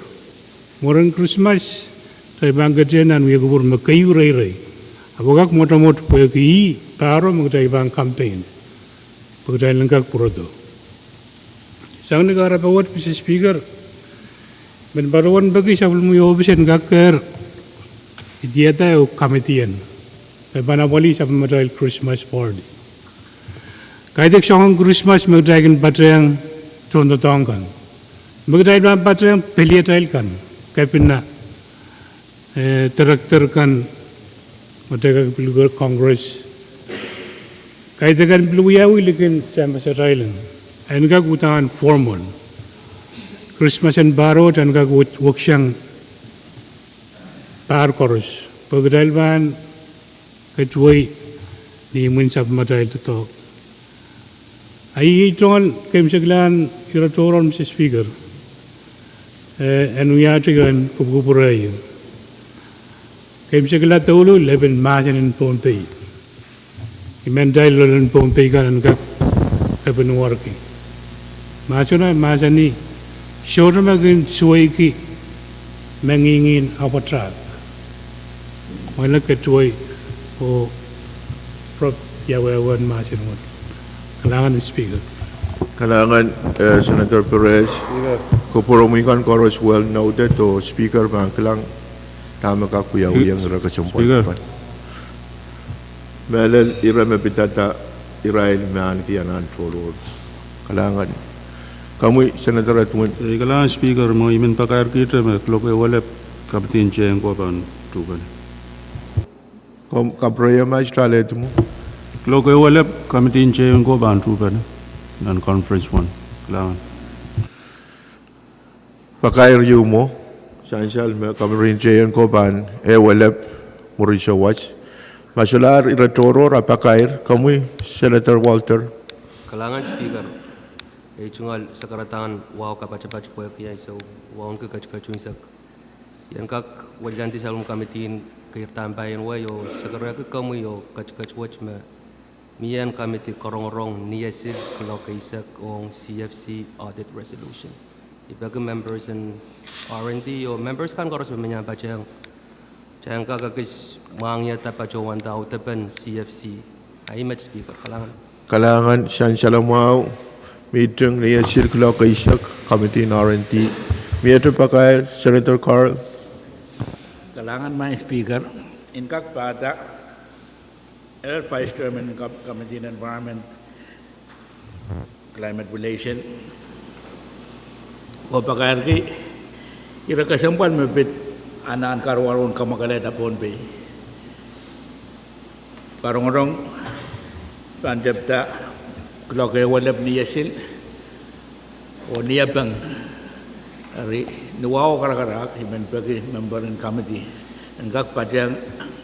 Mwurin Krismas, kitail pahn ketin nan wia kupwur me keieu reirei. Ahpw e kak mwotomwot pwehki ih pahro me kitail pahn campaign, pwe kitail en kak pwurodo. Sang ni kahrepe wet, Mister Speaker, I men patohwan peki sapwellimomwi ohpis en kak kehr idiada ehu committee en me pahn apwalih sapwellimatail Krismas party. Kaidehk soangen Krismas me kitail kin patehng tohndoadoahk kan, me kitail pahn patehng peliatail kan, kepina, eh, director kan, me kitail kak pil luke Congress. Kaidehk en pil wiawi likin samasatail en, en kak uhdahn formal. Krismas en pahro en kak wet-, weksang pahr koaros, pwe kitail pahn ketuwei ni imwin sapwmatail doadoahk. A iei tungoal keimwseklahn ire tohrohr, Mister Speaker, eh, en wiahte ien kupwukupwure ieu. Keimwsekla douluhl lepin mahsen en Pohnpei. I men kitail loalen Pohnpei kan en kak lepin warki. Mahseno mahsanih, sohte me kin suweiki me ngingin apwatail. Mwein ke tuwei oh rop ia wehwehn mahsen wet. Kalahngan, Speaker. Kalahngan, eh, Senator Perez. Speaker. Kupwuromwi kan koaros well noted, oh Speaker pahn kilang dahme kak wiawiong ire kesempwal. Speaker. Mehlel ire me pidada, irail me ahneki anahn tohrohr. Kalahngan. Komwi Senator Edwin. Eh, kalahngan Speaker, mwo I men pakairkihte me kuloak ehu elep Committee en Teienko pahn tuhpene. Kom, kapreia ma I sohte alehdi mwo. Kuloak ehu elep Committee en Teienko pahn tuhpene nan Conference One. Kalahngan. Pakair ieu mwo, sansal me Committee en Teienko pahn ehu elep mwurin souwas. Ma solahr ire tohrohr a pakair, komwi Senator Walter. Kalahngan Speaker, ei tungoal sakaradahn wahu kapatapat pwehki ansou wauneki ketiketin sek. I en kak welandi sapwellimomwi committee en keirda pahn wia oh sakarehki komwi oh ketiket wet me mie en committee korongorong ni esil kuloak eisek ong C F C audit resolution. I peki members en R and D oh members kan koaros me mie patehng, patehng kak ekis mwahngiada patohwanda audepen C F C. Ahi met Speaker, kalahngan. Kalahngan, sansal mwahu, meeting ni esil kuloak eisek, committee en R and D. Miehte pakair, Senator Carl. Kalahngan, Madam Speaker, I en kak pahda, eh, Vice Chairman en Com-, Committee en Environment, Climate Relation, oh pakairki ire kesempwal me pid anahn karuwaru en kamwakelehda Pohnpei. Korongorong pahn tepda kuloak ehu elep ni esil oh niepeng. Eri ni wahu karakarahk, I men peki member en committee en kak patehng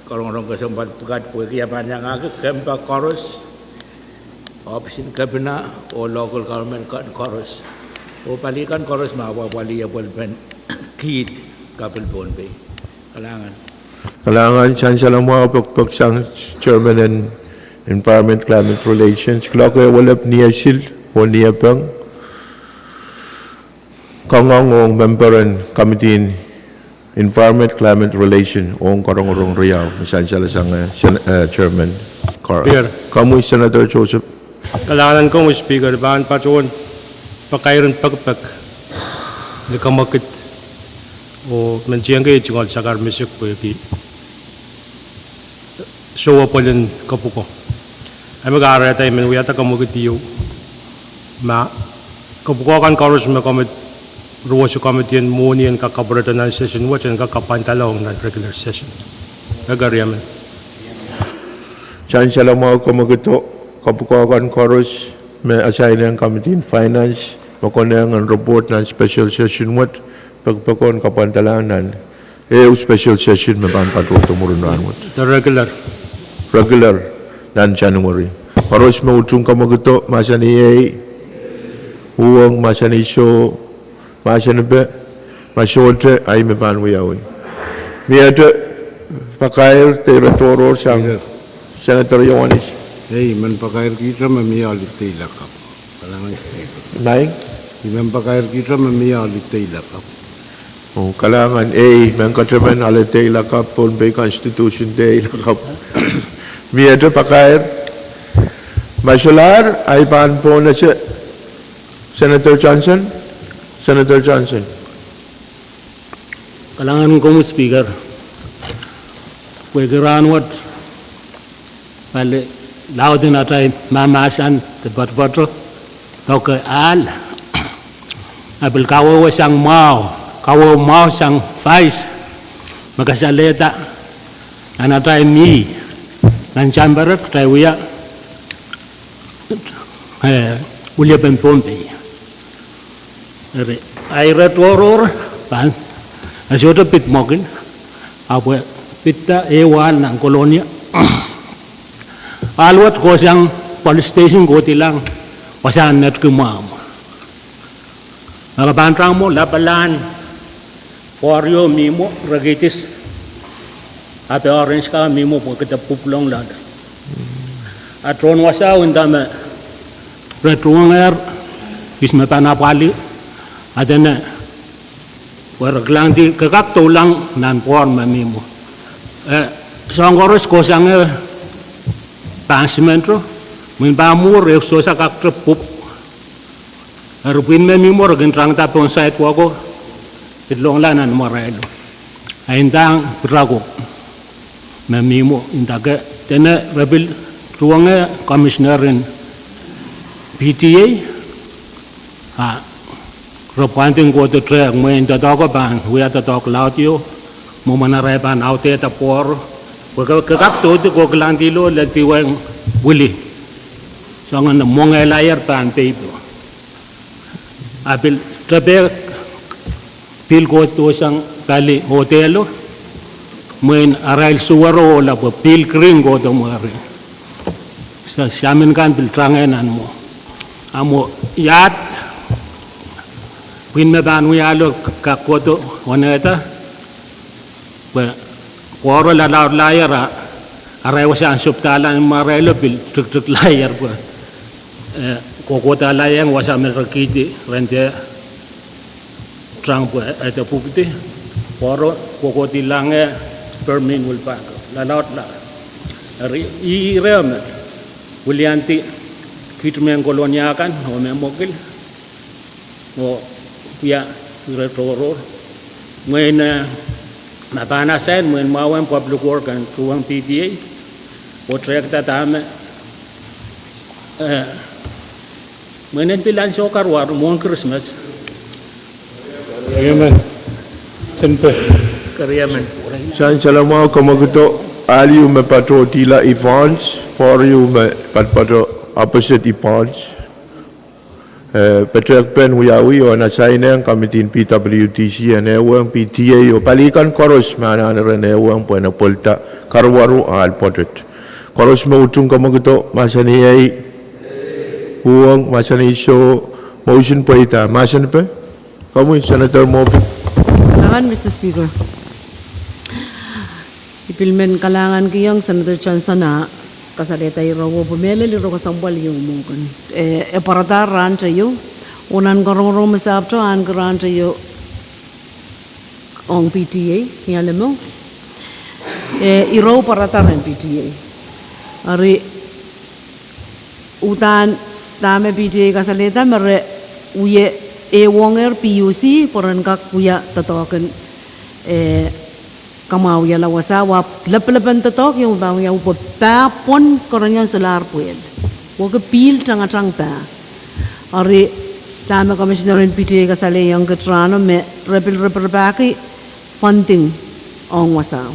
korongorong kesempwal pwukat pwehki e pahn iangahki kempa koaros, ohpis en kepina oh local government kan koaros, oh pali kan koaros me apwapwalih epwelpen kiht kapil Pohnpei. Kalahngan. Kalahngan, sansal mwahu, pekipek sang Chairman en Environment Climate Relations, kuloak ehu elep ni esil oh niepeng. Kangoang ong member en Committee en Environment Climate Relation ong korongorong riau, me sansal sang, eh, Sen-, eh, Chairman Carl. Komwi Senator Joseph. Kalahngan komwi Speaker, pahn patohwan pakair en pekipek ni kamwekid oh men tiengki ei tungoal sakar misik pwehki soh pwelin kapwukoa. Ahi me kahrehda I men wiahda kamwekid ieu ma kapwukoa kan koaros me komwi ruwehte committee en mwohni en kak kapwurehda nan session wet en kak kapwandala ong nan regular session. Ekeri emen. Sansal mwahu, kamwekido, kapwukoa kan koaros me assign ong Committee en Finance me konehng en report nan special session wet, pekipek en kapwandala nan ehu special session me pahn patohdo mwurin rahnwet. Regular nan January. Koaros me utung kamwekido, mahsanih ei, uhwong, mahsanih soh, mahsanipe, ma sohte, ahi me pahn wiawi. Miehte pakair de ire tohrohr sang Senator Iohannis. Ei, I men pakairkihte me mie holiday lakapw. Kalahngan. Nai? I men pakairkihte me mie holiday lakapw. Oh, kalahngan, ei, men ketemen holiday lakapw, Pohnpei Constitution Day lakapw. Miehte pakair. Ma solahr, ahi pahn pwon ese Senator Johnson. Senator Johnson. Kalahngan komwi Speaker. Pwehki rahnwet pali laud en atail mahmahsen de poatopoato, doke ahl, a pil kawehwe sang mwahu, kawehwe mwahu sang Vice me kasalehda nan atail mih nan Chamber kitail wia, eh, weliepen Pohnpei. Eri, a ire tohrohr pahn, e sohte pid mwekid, ahpw e pidda ehu ahl nan Kolonia. Ahl wet kohsang police station kohdihlahng wasahn netki mwahmw. Ma ke pahn rang mwo, lapalahn pwoario mihmwo, rekidis, ape orange kak mihmwo pwe kede pwupwulong loale. A tohn wasao nda me re tuhwenger, ihs me pahn apwalih, a dene, pwe re kilangdi ke kak doulahng nan pwoahr me mihmwo. Eh, soahng koaros kohsang eh pahn simento, mwein pahn mwuhr e sohte kak te pwupw. Eri pwihn me mihmwo re kin rangada pohn sidewalk o, pil lohngla nan imwarailo. A ndahng pirako me mihmwo nda ke dene re pil tuhwong commissioner en P T A, a re pwanding kohdo tehk mwein doadoahko pahn wia doadoahk laud ieu, mwomwen arail pahn audehda pwoahr, pwe ke, ke kak dohdi ko kilangdihlo lel duwen wili. Soangen mwongehla ier pahn peipo. A pil, tepe pil kohdo sang pali odelo, mwein arail suwero ohla pwe pil kiring kohdo mwuri. Sa-, samin kan pil tange nan mwo. A mwo iad, pwihn me pahn wiahlo kak kohdo onehda, pwe pwoahr lalaudla ier a, arail wasahn sopdahla imwarailo pil tiktikla ier pwe, eh, kohkohdahla ieng wasa me rekihdi ren de tang pwe ede pwupwudi, pwoahr kohkohdihlahng eh Permin Wilbark, lalaudla. Eri, ih ire me wiliandi kiht mehn Kolonia kan, oh me mwekid, oh wia ire tohrohr. Mwein, eh, ma pahn assign mwein mwahu en public work en tuhwong P T A, oh tehkada dahme, eh, mwein en pil ansou karuwaru mwohn Krismas. Amen. Senpe. Keriamen. Sansal mwahu, kamwekid, ahl ieu me patohdihla Evans, pwoahr ieu me patopato opposite Evans. Eh, petehkpen wiawi oh en assign ong committee en P W D C en ehuong P T A oh pali kan koaros me anahne ren ehuong pwehn apwalihda karuwaru ahl pwoatet. Koaros me utung kamwekid, mahsanih ei, uhwong, mahsanih soh, motion pweida, mahsen pe. Komwi, Senator Moffitt. Kalahngan, Mister Speaker. I pil men kalahngankihong Senator Johnson a kasalehda ire wo pwe mehlel ire kesempwal ieu mwo kan. E, e pwarada rahn teio, oh nan korongorong me sahpwto ahneki rahn teio ong P T A, ni ale mwo. E, ire pwarada rehn P T A. Eri, uhdahn dahme P T A kasalehda me re wie ehuohnger P U C pwe ren kak wia doadoahk en, eh, kamwahuiala wasao, ahpw lepelepen doadoahk ieu pahn wia pwe pah pwon kereniong solahr pwehl. Wehwehki pihl tangatang pah. Eri dahme Commissioner en P T A kasalehiong kit rahno me re pil raparapahki funding ong wasao.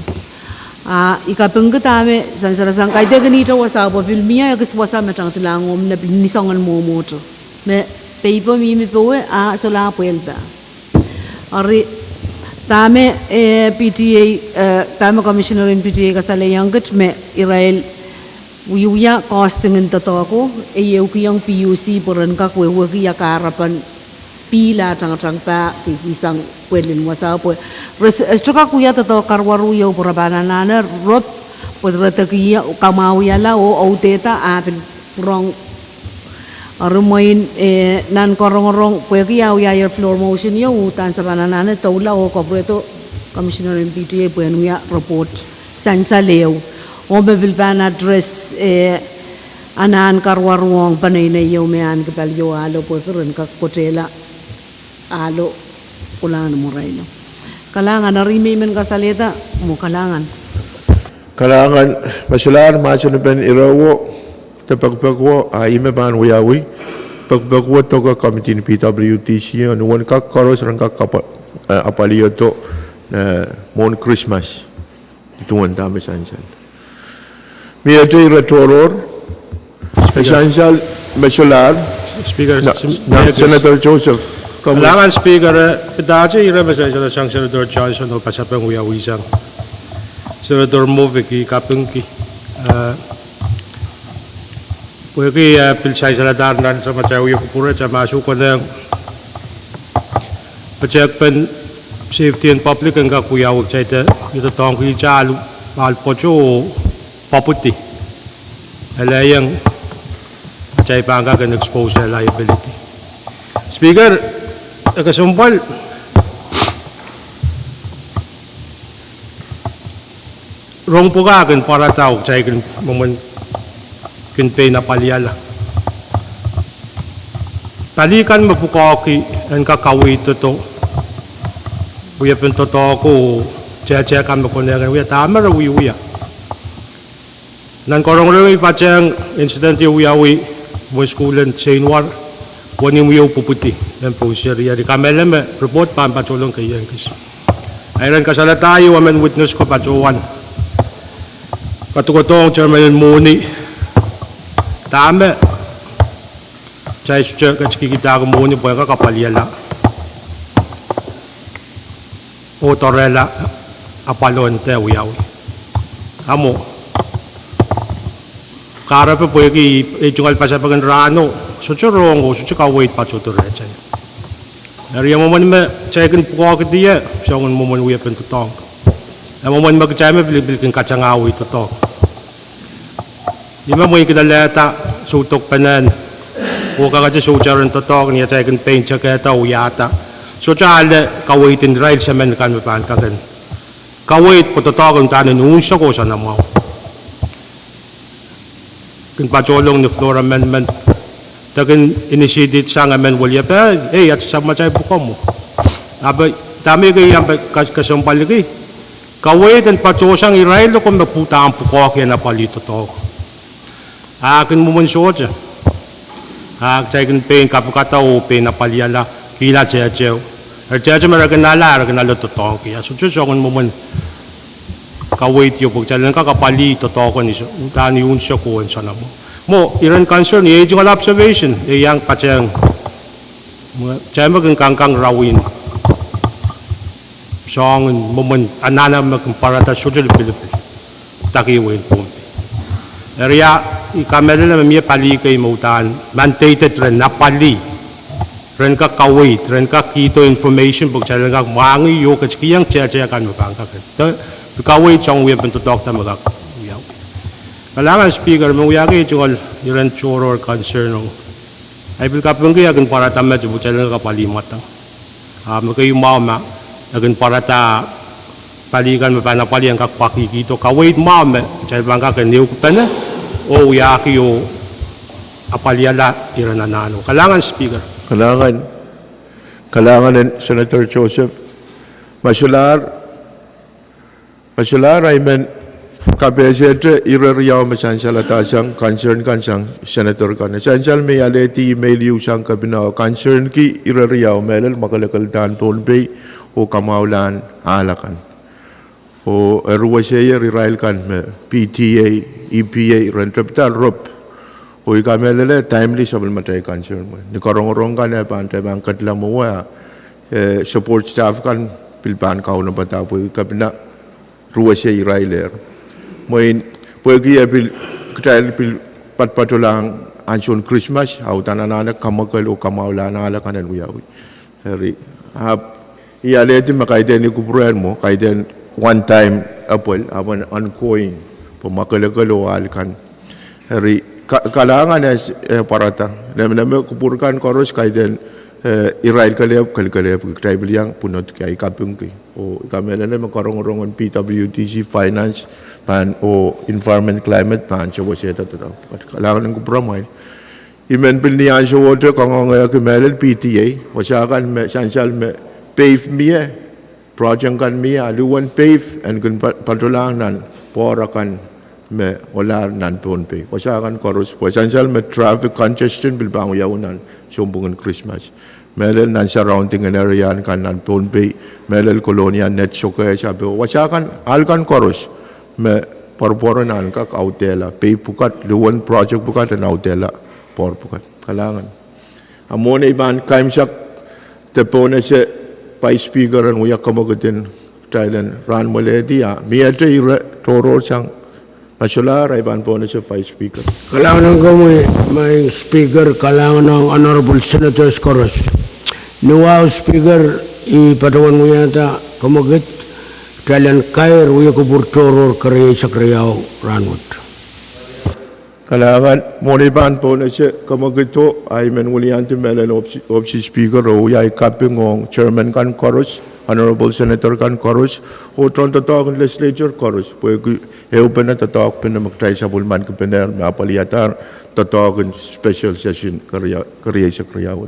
A i kapingki dahme sansalasang kaidehkin ihte wasao pwe pil mie ekis wasa me tangdihlahng omw ne pil ni soangen mwomwohte. Me peipo mihmi powe a solahr pwehl pah. Eri dahme, eh, P T A, eh, dahme Commissioner en P T A kasalehiong kit me irail wiewia costing en doadoahko, e ehukihong P U C pwe ren kak wehwehki ia kahrepen pihl a tangatang pah kihkihsang pwehl en wasao pwe re s-, eh, sohte kak wia doadoahk karuwaru ieu pwe re pahn anahne rop pwe re dekiong kamwahuiala oh audehda a pil rong. Eri mwein, eh, nan korongorong pwehki a wiahier floor motion ieu, uhdahn se pahn anahne doula oh kapwurehdo Commissioner en P T A pwehn wia report sansal ehu, oh me pil pahn address, eh, anahn karuwaru ong peneinei ieu me ahneki pali ieu ahlo pwehki ren kak kotehla ahlo kolahr ni mwaraino. Kalahngan. Eri me I men kasalehda mwo, kalahngan. Kalahngan. Me solahr mahsen pen ire wo de pekipek wo, a I me pahn wiawi, pekipek wo doke committee en P W D C en uwen kak koaros ren kak apwa-, eh, apwalihdo, eh, mwohn Krismas. Duwen dahme sansal. Miehte ire tohrohr, me sansal, me solahr. Speaker, na, sim-, na, Senator Joseph, komwi. Kalahngan Speaker, eh, padahkte ire me sansalasang Senator Johnson oh pasapeng wiawisang Senator Moffitt, I kapingki. Eh, Pwehki, eh, pil sansal adahr nan samatail wia kupwure, samatail ma se konehng petehkpen safety en public en kak wiawi, kitail de, ih doadoahngki kitail ahl pwoato oh pwupwidi. Ele iang kitail pahn kak en expose liability. Speaker, e kesempwal rong pwukat kin pwarada oh kitail kin mwomwen kin pein apwaliala. Pali kan me pwukoahki en kak kaweid doadoahk, wiepen doadoahk oh tehtehkan me konehng en wia, dahme re wiewia. Nan korongorong I patehng incident ieu wiawi mwohn sukuhl en Seinwar, wenihmw ieu pwupwidi, en pwung seri, I kamehlele me report pahn patohlong keiong kis. Iren kasalada ieu emen witness ko patohwan kadokodohng chairman en mwohni, dahme kitail sohte ketikihkidahki mwohni pwe kak apwaliala oh doarehla apwalo en de wiawi. Ahmw kahrepe pwehki ei tungoal pasapeng en rahno, sohte rong oh sohte kaweid patohdo rehtail. Eri e mwomwen me kitail kin pwukoahkihdi ie, soangen mwomwen wiepen doadoahk. E mwomwen me kitail me pil, pil kin katangahwei doadoahk. Ih me mwein kilelehda soudokpene oh kakete sohte ren doadoahk ni atail kin pein tekehda oh wiahda. Sohte ale kaweid en irail semen kan me pahn kak en kaweid pwe doadoahk en uhdahn en unsek oh soanamwahu. Kin patohlong ni floor amendment, de kin initiate sang emen weliepe, ei, at samatail pwukoa mwo. Ahpw dahme I kin iang kesempwaliki, kaweid en patohsang irail loale me pwuhda pwukoahki en apwalih doadoahk. A kin mwomwen sohte, a kitail kin pein kapikada oh pein apwaliala, kihla tehteo. Eri tehteo me re kin ale, re kin ale doadoahngki. A sohte soangen mwomwen kaweid ieu pwe kitail en kak apwalih doadoahk en uhdahn unsek oh en soanamwahu. Mwo, iren concern, iei tungoal observation, e iang patehng. Mwo, kitail me kin kangkang rawin soangen mwomwen anahne me kin pwarada sohte lipilipil, dake wehin Pohnpei. Eri I kamehlele me mie pali kei me uhdahn mandated ren apwalih, ren kak kaweid, ren kak kihdo information pwe kitail en kak mwahngih oh ketikihong tehteo kan me pahn kak en de kaweid soangen wiepen doadoahk da me kak wiawi. Kalahngan Speaker, me wiahki tungoal iren tohrohr concern ong, ahi pil kapingki e kin pwarada met pwe kitail en kak apwalih mwadang. A me keieu mwahu ma e kin pwarada pali kan me pahn apwalih en kak pwakihkihdo kaweid mwahu me kitail pahn kak en ehukipene oh wiahki oh apwaliala iren anahno. Kalahngan Speaker. Kalahngan, kalahngan en Senator Joseph. Me solahr, me solahr ahi men kapehsehte ire riau me sansalada sang concern kan sang Senator kan. Sansal me I alehdi email ieu sang Kepina oh concernki ire riau, mehlel mwakelekel en Pohnpei oh kamwahulahn ahl akan. Oh eri weseier irail kan me P T A, E P A, ren tepda rop. Oh I kamehlele timely sapwellimatail concern mwo. Ni korongorong kan e pahn, kitail pahn kedla mwowe, eh, support staff kan pil pahn kaunopada pwe I Kepina ruwesei irailehr. Mwein pwehki e pil, kitail pil patpatohlahng ansoun Krismas, a uhdahn anahne kamwakel oh kamwahulahn ahl akan en wiawi. Eri, ahpw I alehdi me kaidehn I kupwuren mwo, kaidehn one time apwal, ahpw ongoing pwe mwakelekel oh ahl kan. Eri, ka-, kalahngan e pwarada. Nemeneme kupwur kan koaros kaidehn, eh, irail kelehpw, kelkelehpw, kitail pil iang pwunodki, ahi kapingki. Oh I kamehlele me korongorong en P W D C, Finance, pahn oh Environment Climate pahn sewesehda doadoahk. Kalahngan en kupwuramwail. I men pil ni ansowohte kangoangehki mehlel P T A, wasa kan me sansal me pave mie, project kan mie, a luhwen pave en kin pa-, patohlahng nan pwoar akan me ohlahr nan Pohnpei. Wasa kan koaros, pwe sansal me traffic congestion pil pahn wiawi nan sounpwong en Krismas. Mehlel nan surrounding en area kan nan Pohnpei, mehlel Kolonia, Net, Sokehs, Sapeo. Wasa kan, ahl kan koaros me pwoarpwor en ahn kak audehla pave pwukat, luhwen project pwukat en audehla pwoar pwukat. Kalahngan. A mwohn ei pahn kaimwisekda pohnese Vice Speaker en wia kemwekid en kitail en rahn mwalehdi, a miehte ire tohrohr sang Ma solahr, I pahn pohnese Vice Speaker. Kalahngan ong komwi, Madam Speaker, kalahngan ong Honorable Senators koaros. Ni wahu Speaker, I patohwan wiahda kemwekid, kitail en kair wiekupwur tohrohr kerieisek riau rahnwet. Kalahngan, mwohn ei pahn pohnese kemwekido, I men weliandi mehlel ohpis, ohpis en Speaker, oh wia ei kaping ong Chairman kan koaros, Honorable Senator kan koaros, oh tohn doadoahk en Legislature koaros, pwehki ehupene doadoahk pene me kitail sapwellimankipene me apwalihadahr doadoahk en special session keria, kerieisek riau.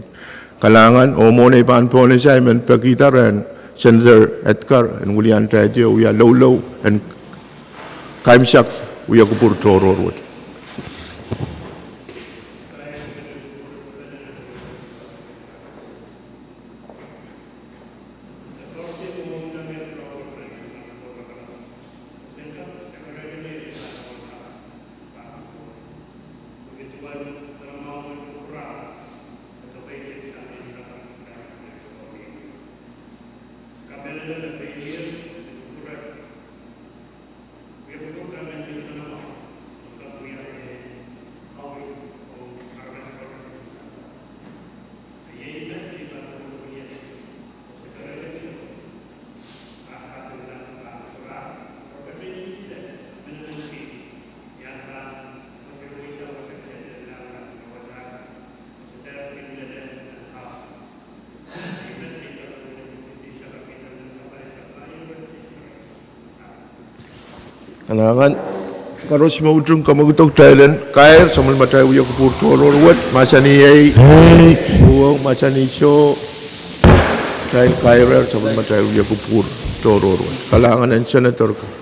Kalahngan, oh mwohn ei pahn pohnese I men pekihda rehn Senator Edgar en weliandi oh wia loulou en kaimwisekala wiekupwur tohrohr wet. Kalahngan, koaros me utung kemwekido, kitail en kair sapwellimatail wiekupwur tohrohr wet, mahsanih ei, uhwong, mahsanih soh, kitail kairer sapwellimatail wiekupwur tohrohr wet. Kalahngan en Senator ko.